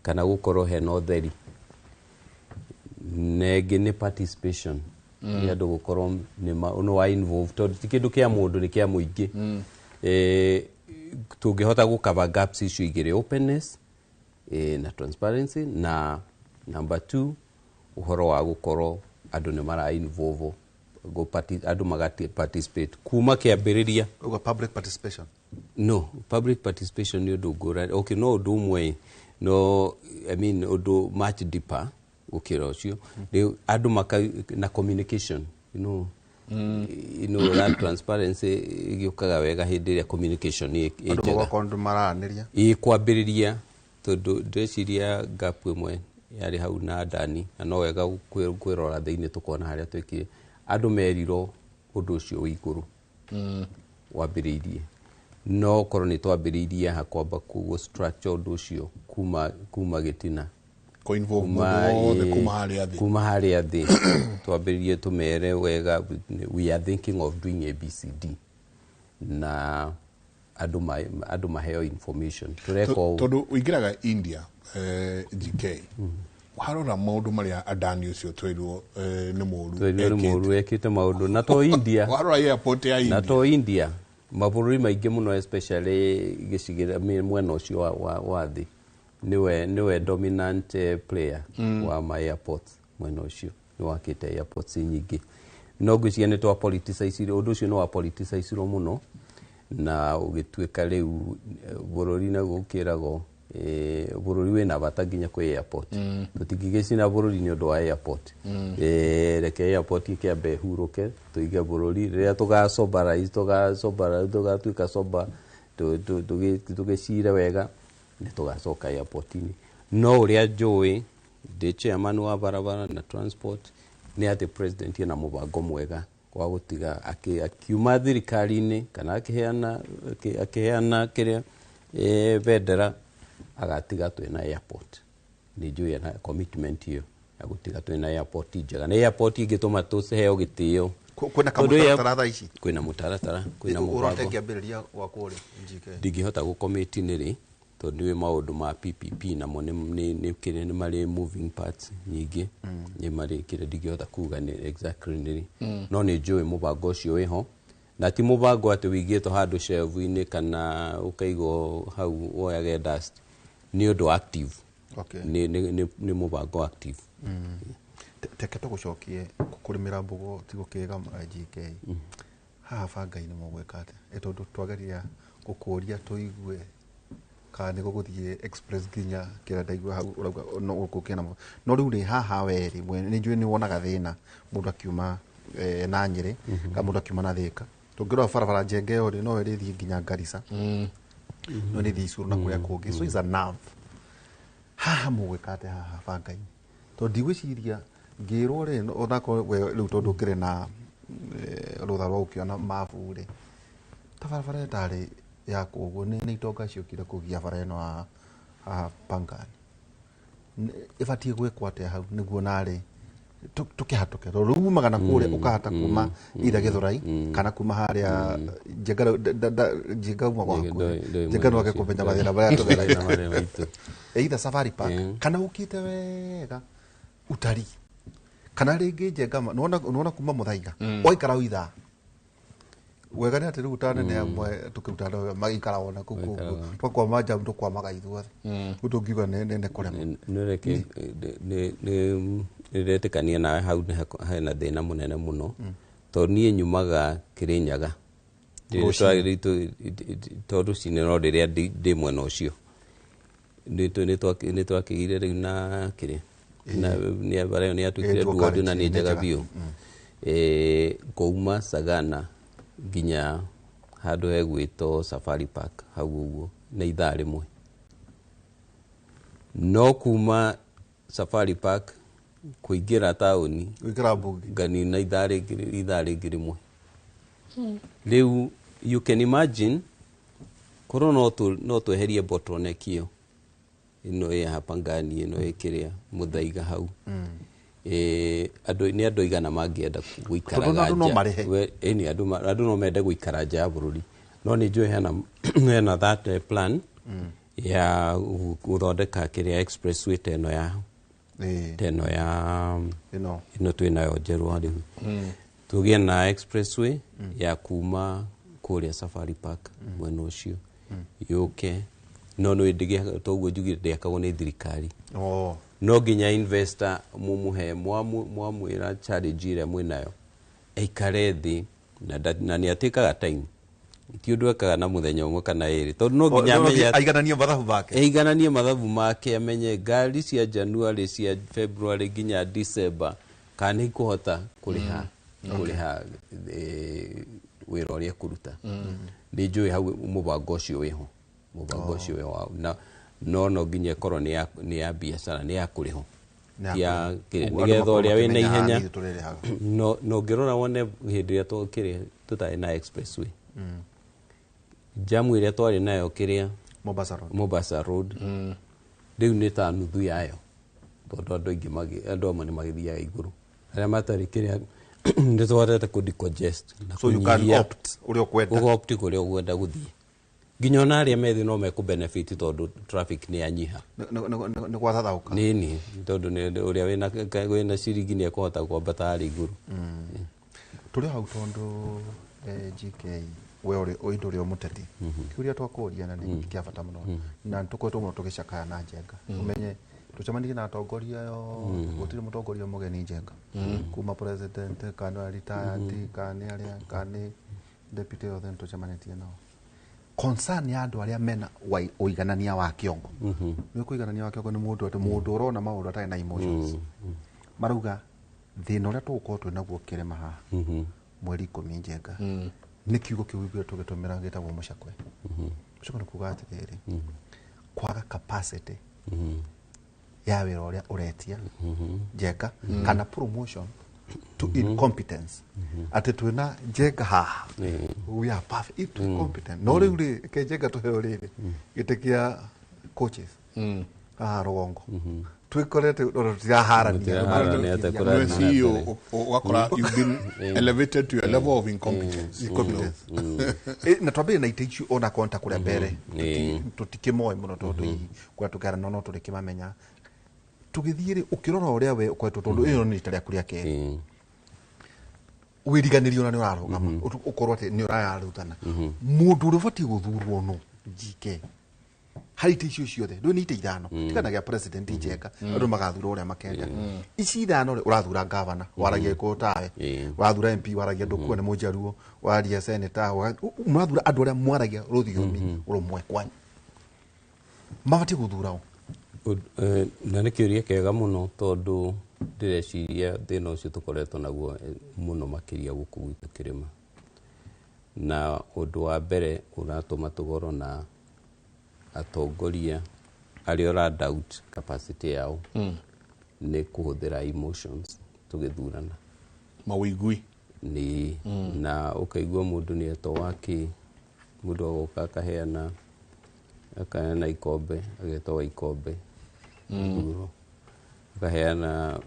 kana gũkorwo hena ũtheri. Na ĩngĩ nĩ participation, nĩ andũ gũkorwo nĩ wa involve, tondũ ti kĩndũ kĩa mũndũ, nĩ kĩa mũingĩ. Tũngĩhota gũ cover gaps icio igĩrĩ, openness na transparency, na number 2 ũhoro wa gũkorwo andũ nĩ mara involve, andũ magati participate kuma kĩambĩrĩria. Ũguo public participation? No, public participation nĩ ũndũ ngũrani. Okay, no ũndũ ũmwe, no I mean ũndũ much deeper gũkĩra ũcio. Rĩu andũ na communication, That transparency ĩgĩũkaga wega hĩndĩ ĩrĩa communication ĩ Andũ njega. magakorwo nĩ mararanĩria. Ĩ kwambĩrĩria, tondũ ndĩreciria gap ĩmwe yarĩ hau na Adani, na no wega kwĩrora thĩinĩ tũkona harĩa twĩkire. Andũ merirwo ũndũ ũcio wĩ igũrũ wambĩrĩirie, no korwo nĩ twambĩrĩirie haha kwamba gũ structure ũndũ ũcio kuma gĩtina. Kũ-involve mũndũ wothe kuma harĩa thĩ. Kuma harĩa thĩ, twambĩrĩrie tũmere wega, we are thinking of doing ABCD, na andũ maheo information tũreka ũũ. Tondũ ũingĩraga India, GK warora maũndũ marĩa Adani ũcio twerirwo nĩ mũru Twerirwo nĩ ekĩte. mũru ekĩte maũndũ, na to India. Warora airport ya Na India. to India, mabũrũri maingĩ mũno, especially gĩcigĩrĩra mwena ũcio wa thĩ, nĩwe dominant player wa ma airports. Mwena ũcio nĩ wakĩte airports nyingĩ, no ngwĩciria nĩ twa politicize ũndũ ũcio, nĩ wa politicizirwo mũno na ũgĩtuĩka rĩu bũrũri naguo ũkĩragwo bũrũri wĩna bata nginya kwĩ airport. Tũtingĩgĩcina bũrũri nĩ ũndũ wa airport. Reke airport ĩkĩambe ĩhurũke, tũige bũrũri rĩrĩa tũgasobarize, tũgatuĩka sober, tũgĩcire wega, nĩ tũgacoka airport-inĩ. No ũrĩa njũĩ ndĩ chairman wa barabara na transport nĩ atĩ president ena mũbango mwega wa gũtiga akiuma thirikari-inĩ kana akĩheana kĩrĩa bendera, agatiga twĩna airport. Nĩ njũĩ ena commitment ĩyo ya gũtiga twĩna airport njega na airport ingĩtũma tũheo gĩtĩo. Kwĩna Tondũ kamũtaratara thaa ici? Kwĩna mũtaratara, kwĩna Ũrote mũbango. Ngĩambĩrĩria gwakwo rĩ, GK? Ndingĩhota gũcommit nĩ rĩ, tondũ nĩũĩ maũndũ ma PPP namo nĩ kĩrĩa nĩ marĩ moving parts nyingĩ, nĩ marĩ kĩrĩa ndingĩhota kuga nĩ exactly nĩ rĩ. No nĩ njũĩ mũbango ũcio wĩho, na ti mũbango atĩ wĩigĩtwo handũ shelf-inĩ kana ũkaigwo hau woyage dust, nĩ ũndũ active. Nĩ mũbango active. Teke tũgũcokie kũrĩmĩra mbogo ti gũkĩga, GK. Haha banga-inĩ mũgwĩka atĩa? Tondũ twageria gũkũria tũigue kana nĩ gũgũthiĩ express nginya kĩrĩa ndaigua hau ũrauga no gũkũ kĩna, no rĩu rĩ haha werĩ nĩ njũĩ nĩ wonaga thĩna mũndũ akiuma na Nyĩrĩ kana mũndũ akiuma na Thĩka. Tũngĩrora barabara njenge ĩyo rĩ, no ĩrĩthiĩ nginya Garissa, no ĩrĩthiĩ Isuru na kũrĩa kũngĩ, so is a nerve. Haha mũgwĩka atĩa haha banga-inĩ? Tondũ ndigwĩciria ngĩrwo rĩ, onakorwo we rĩu tondũ ũkĩrĩ na rũtha rwa gũkĩona mabu rĩ, ta barabara ĩtarĩ ya kũguo nĩ itonga ciokire kũgia bara ĩno haha Pangani. Ĩbatiĩ gwĩkwo atĩa hau nĩguo narĩ tũkĩhatũke? Tondũ rĩu umaga na kũrĩa ũkahata kuma either Gĩthũrai kana kuma harĩa Njenga rĩu Njenga uma gwa Njenga hakuhĩ. ndũĩ Njenga mwena no age ũcio. kũmenya mathĩna marĩa tũgeragia. Mathĩna marĩa maitũ. Either Safari Park kana ũkĩte wega utari kana rĩngĩ Njenga nĩwona kuma Mũthaiga waikara o ithaa wega nĩ atĩ rĩu tanene amwe tũkĩruta andũ magĩikara ona kũu kũguo Maikaraga. twakwama njamu tũkwamaga ithuothe rĩu tũngiuga nĩ kũrema. Nĩ reke nĩ ndĩretĩkania nawe hau nĩ hena thĩna mũnene mũno, tondũ niĩ nyumaga Kĩrĩnyaga. Rũcinĩ. To rũcinĩ, no rĩrĩa ndĩ mwena ũcio nĩ twakĩgire rĩu na kĩrĩa na nĩ bara ĩyo nĩ yatuĩkire Ĩ, dual dual na carriage, nĩ nĩ njega njega. biũ. Ngauma Sagana nginya handũ hegwĩtwo Safari Park hau ũguo nĩ ithaa rĩmwe, no kuma Safari Park kũingĩra taũni Gwĩkĩra mbunge nganina ithaa rĩngĩ rĩmwe. Rĩu you can imagine korwo no tweherie bottleneck ĩyo ĩno ĩ haha Pangani, ĩno ĩ kĩrĩa Mũthaiga hau. Andũ nĩ andũ aigana mangĩenda gũikaraga Tondũ andũ no nja? marĩhe. Ĩni andũ no mende gũikara nja ya bũrũri, no nĩ njũĩ hena that plan ya gũthondeka kĩrĩa expressway ta ĩno ya ta ĩno ya ĩno ĩno twĩnayo njerũ rĩu. Tũgĩe na expressway ya kuma kũrĩa Safari Park mwena ũcio yũke, no nĩ toguo njugire ndĩakagwo nĩ thirikari. No nginya investor mumuhe mwamwĩra challenge ĩrĩa mwĩnayo, aikare thĩ na nĩ atĩkaga time, ti ũndũ ekaga na mũthenya ũmwe kana ĩrĩ, tondũ no nginya No amenye nginya aigananie mathabu make. Aigananie mathabu make, amenye ngari cia January, cia February nginya December kana nĩ ikũhota kũrĩha. Kũrĩha wĩra ũrĩa ekũruta. Nĩ njũĩ hau mũbango ũcio wĩho, mũbango ũcio wĩho na no nginya ĩkorwo nĩ ya biacara, nĩ ya kũrĩhwo. Nĩ ya Ya kũrĩhwo. kĩrĩa, Ũguo andũ nĩgetha makorwo ũrĩa wĩna makĩmenya haha ihenya nĩ ithuĩ tũrĩrĩhaga. No ũngĩrora wone hĩndĩ ĩrĩa kĩrĩa tũtarĩ na expressway, jamu ĩrĩa twarĩ nayo kĩrĩa Mombasa Road. Mombasa Road rĩu nĩ ta nuthu yayo, tondũ andũ aingĩ andũ amwe nĩ magĩthiaga igũrũ, arĩa matarĩ kĩrĩa nĩ tũhotete kũ decongest na So you can kũnyihia. opt ũrĩa ũkwenda. Ũga-opt kũrĩa ũkwenda gũthiĩ, nginya ona arĩa methĩ no mekũ benefit tondũ traffic nĩ yanyiha. Nĩ gwathathaũka. Nĩni tondũ ũrĩa wĩna ciringi nĩ ekũhota kwambata harĩa igũrũ. Tũrĩ hau tondũ GK we ũrĩ ũndũ ũrĩa mũteti, kĩũria twakũria na nĩ kĩa bata mũno, na nĩ tũkoretwo mũno tũgĩcakaya na Njenga, ũmenye tũcemanirie na atongoria yo, gũtirĩ mũtongoria mũgeni Njenga, kuma president kana nĩ retired kana nĩ arĩa kana nĩ deputy, othe nĩ tũcemanĩtie nao. Concern ya andũ arĩa mena ũiganania wa kĩongo, nĩ kũiganania wa kĩongo nĩ mũndũ atĩ mũndũ ũrona maũndũ atarĩ na emotions, marauga thĩna ũrĩa tũgũkorwo twĩ naguo kĩrĩma haha mweri 10 Njenga nĩ kiugo kĩu gĩkuo tũgĩtũmĩra gĩtagwo mũcakwe. Mũcakwe nĩ kuga atĩrĩrĩ, kwaga capacity ya wĩra ũrĩa ũretia Njenga, kana promotion to incompetence, atĩ twĩna Njenga haha, we are perfect if competent, no rĩu rĩ ke Njenga tũheo rĩrĩ gĩtĩ kĩa coaches haha rũgongo, twĩkorete ona tũtiraharania. Mũtiraharania atĩ Nĩwe kũrathiĩ na CEO mbere. ũgakora you've been elevated to a level of incompetence. Incompetence. Na twambĩrĩrie na itĩ icio ona konta kũrĩa mbere tũtikĩmoĩ mũno tondũ hihi kũrĩa tũkĩara no tũrĩkĩmamenya tũgĩthiĩ rĩ, ũkĩrora ũrĩa we ũkoretwo, tondũ ĩyo nĩ rita rĩaku rĩa kerĩ, wĩriganĩrio ona nĩ ũrarũgama, ũkorwo atĩ nĩ ũrarutana mũndũ ũrĩa ũbatiĩ gũthurwo no GK harĩ itĩ icio ciothe, ndũĩ nĩ itĩ 5, tigana gĩa president Njenga, andũ magathura ũrĩa makenda. Ici 5 rĩ, ũrathura gavana waragia gĩkũyũ tawe, ũrathura MP waragia ndũkua nĩ mũnjaruo, waria senator, mũrathura andũ arĩa mwaragia rũthiomi rũmwe kwanyu, mabatiĩ gũthura o? Na nĩ kĩũria kĩega mũno, tondũ ndĩreciria thĩna ũcio tũkoretwo naguo mũno makĩria gũkũ gwitũ kĩrĩma, na ũndũ wa mbere ũratũma tũgorwo na atongoria arĩa ũra doubt capacity yao nĩ kũhũthĩra emotions tũgĩthurana. Mawĩigui. Nĩ na ũkaigua mũndũ nĩ etwo waki, mũndũ agoka akaheana ikombe, agetwo wa ikombe agathurwo,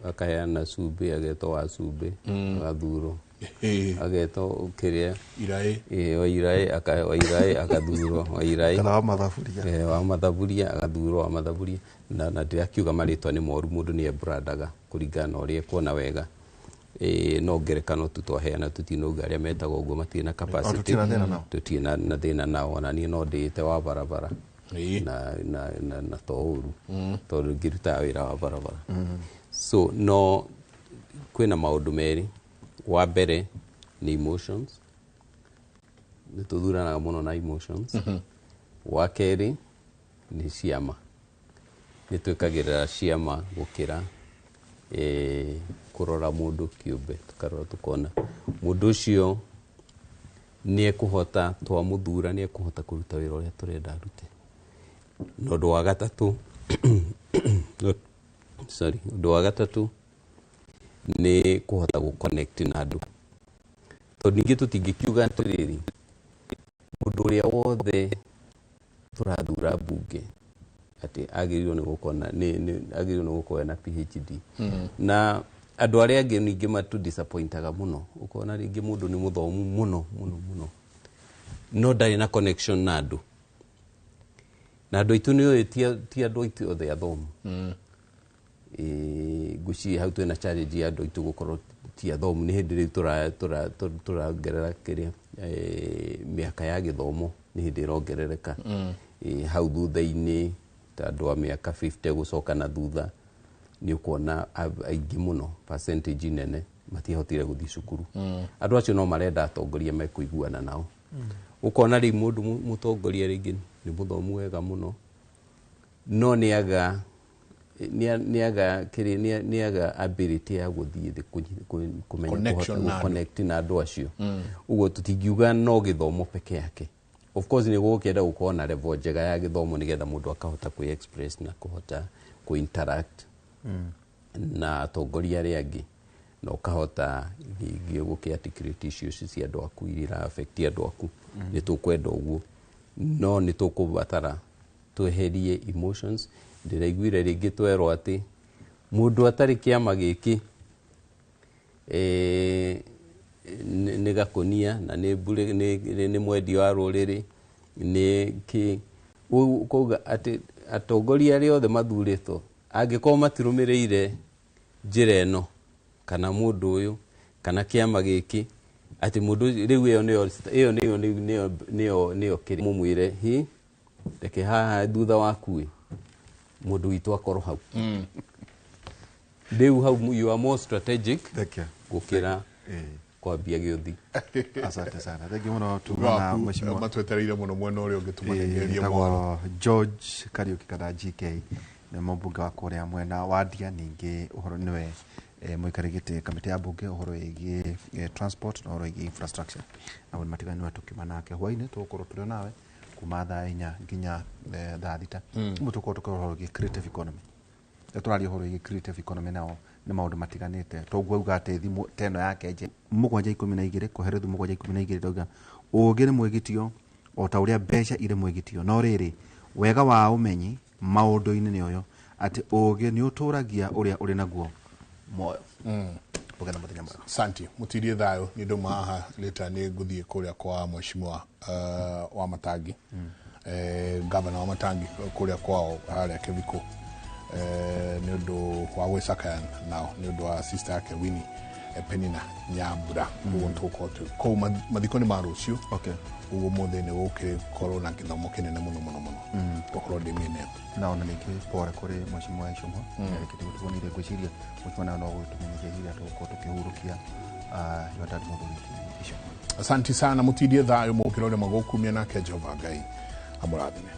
akaheana cumbĩ, agetwo wa cumbĩ agathurwo, agetwo kĩrĩa Iraĩ. Ĩĩ, wa iraĩ, wa iraĩ agathurwo, wa iraĩ. Kana wa mathaburia. Wa mathaburia agathurwo, wa mathaburia. Na ndĩrakiuga marĩtwa nĩ moru, mũndũ nĩ embrandaga kũringana na ũrĩa ekuona wega. No ngerekano tu twaheana, tũtinauga arĩa metagwo ũguo matirĩ na capacity. Tũtirĩ na thĩna nao. Tũtirĩ na thĩna nao, ona niĩ no ndĩĩte wa barabara na to ũru tondũ ngĩrutaga wĩra wa barabara. So no kwĩna maũndũ merĩ. Wa mbere nĩ emotions, nĩ tũthuranaga mũno na emotions. Wa kerĩ nĩ ciama, nĩ twĩkagĩrĩra ciama gũkĩra kũrora mũndũ kĩũmbe, tũkarora tũkona mũndũ ũcio nĩ ekũhota, twamũthura nĩ ekũhota kũruta wĩra ũrĩa tũrenda arute. Na ũndũ wa gatatũ, sorry, ũndũ wa gatatũ nĩ kũhota gũ-connect na andũ, tondũ ningĩ tũtingĩkiuga atĩrĩrĩ, mũndũ ũrĩa wothe tũrathura mbunge atĩ agĩrĩirwo nĩ gũkorwo na agĩrĩirwo nĩ gũkorwo na PhD. Na andũ arĩa angĩ ningĩ matu disappointaga mũno, ũkona rĩngĩ mũndũ nĩ mũthomu mũno mũno mũno no ndarĩ na connection na andũ, na andũ aitũ nĩ ũĩ ti andũ aitũ othe athomu. Ngwĩciria hau twĩna challenge ya andũ aitũ gũkorwo ti athomu. Nĩ hĩndĩ rĩu tũrongerera kĩrĩa mĩaka ya gĩthomo nĩ hĩndĩ ĩrongerereka. Hau thutha-inĩ ta andũ a mĩaka 50 gũcoka na thutha nĩ ũkuona aingĩ mũno, percentage nene matiahotire gũthiĩ cukuru. Andũ acio no marenda atongoria mekũiguana nao. Ũkona rĩu mũndũ mũtongoria rĩngĩ nĩ mũthomu wega mũno no nĩ aga Nĩaga kĩrĩ, nĩaga ability ya gũthiĩ thĩ kũmenya Connection kũhota na andũ. connect na andũ acio. Ũguo tũtingiuga no gĩthomo peke yake. Of course nĩ gũkĩenda gũkorwo na level njega ya gĩthomo nĩgetha mũndũ akahota kwĩ express na kũhota kũ interact na atongoria arĩa angĩ, na ũkahota ningĩ gũkĩ articulate issues cia andũ aku iria ira affect andũ aku. Nĩ tũkwenda ũguo, no nĩ tũkũbatara tweherie emotions. Ndĩraiguire rĩngĩ twerwo atĩ mũndũ atarĩ kĩama gĩkĩ nĩ gakũnia na nĩ mbure, nĩ mwendia wa rũrĩrĩ, nĩ kĩ. Ũguo kuga atĩ atongoria arĩa othe mathurĩtwo, angĩkorwo matirũmĩrĩire njĩra ĩno kana mũndũ ũyũ kana kĩama gĩkĩ, atĩ mũndũ ũcio rĩu ĩyo nĩyo, ĩyo nĩyo nĩyo nĩyo nĩyo kĩrĩ mũmwĩre hi reke haha thutha waku ĩ mũndũ witũ akorwo hau. Rĩu hau you are more strategic Thank you. gũkĩra kwambia gĩũthi. Asante sana, thank you mũno. Tuma na Waku mheshimiwa matwetereire mũno mwena ũrĩa ũngĩ, tũmanengererie mohoro. Etagwo George Kariuki kana GK, nĩ mũmbunge wa kũrĩa mwena wa Ndia, ningĩ ũhoro nĩwe mũikarĩri gĩtĩ kamĩtĩ ya mbunge ũhoro wĩgiĩ transport na ũhoro wĩgiĩ infrastructure na maũndũ matiganu. Nĩwe tũkiuma nake hwainĩ, tũgũkorwo tũrĩ o nawe kuma thaa 4 nginya thaa 6. Ũmwe tũkorwo tũkĩrora ũhoro wĩgiĩ creative economy. Rĩrĩa tũraria ũhoro wĩgiĩ creative economy, nao nĩ maũndũ matiganĩte. Toguo auga atĩ thimũ ta ĩno yake nje 7:12, Koherethu 7:12, ndauga ũũgĩ nĩ mwĩgitio o ta ũrĩa mbeca irĩ mwĩgitio, no rĩrĩ, wega wa ũmenyi maũndũ-inĩ nĩ ũyũ, atĩ ũũgĩ nĩ ũtũragia ũrĩa ũrĩ naguo muoyo. Ũgĩe na mũthenya mwega. Santi, mutirie thayũ. Nĩ ndũma haha leta, nĩ ngũthiĩ kũrĩa kwa mheshimiwa wa Matangi, gavana wa Matangi, kũrĩa kwao harĩa Kĩbiko, nĩ ũndũ wa gwĩcakaya nao nĩ ũndũ wa sister yake Winnie, Penina Nyambura. Ũguo tũgũkorwo twĩ kũu, mathiko nĩ ma rũciũ. Ũguo mũthĩ nĩ gũkĩkorwo na gĩthomo kĩnene mũno mũno mũno, gũkorwo ndĩ mĩena ĩyo. Na ona ningĩ pore kũrĩ mheshimiwa Icũng'wa, nĩarĩkĩtie gũtigwo nĩ ngwĩciria mheshimiwa nayo no gũgĩtũmenyithia ihinda tũgũkorwo tũkĩhurũkia your dad, mũthuri ti Icũng'wa. Asanti sana, mutindie thayũ, mũkĩra ũrĩa magũkumia, nake Jehova Ngai amũrathime.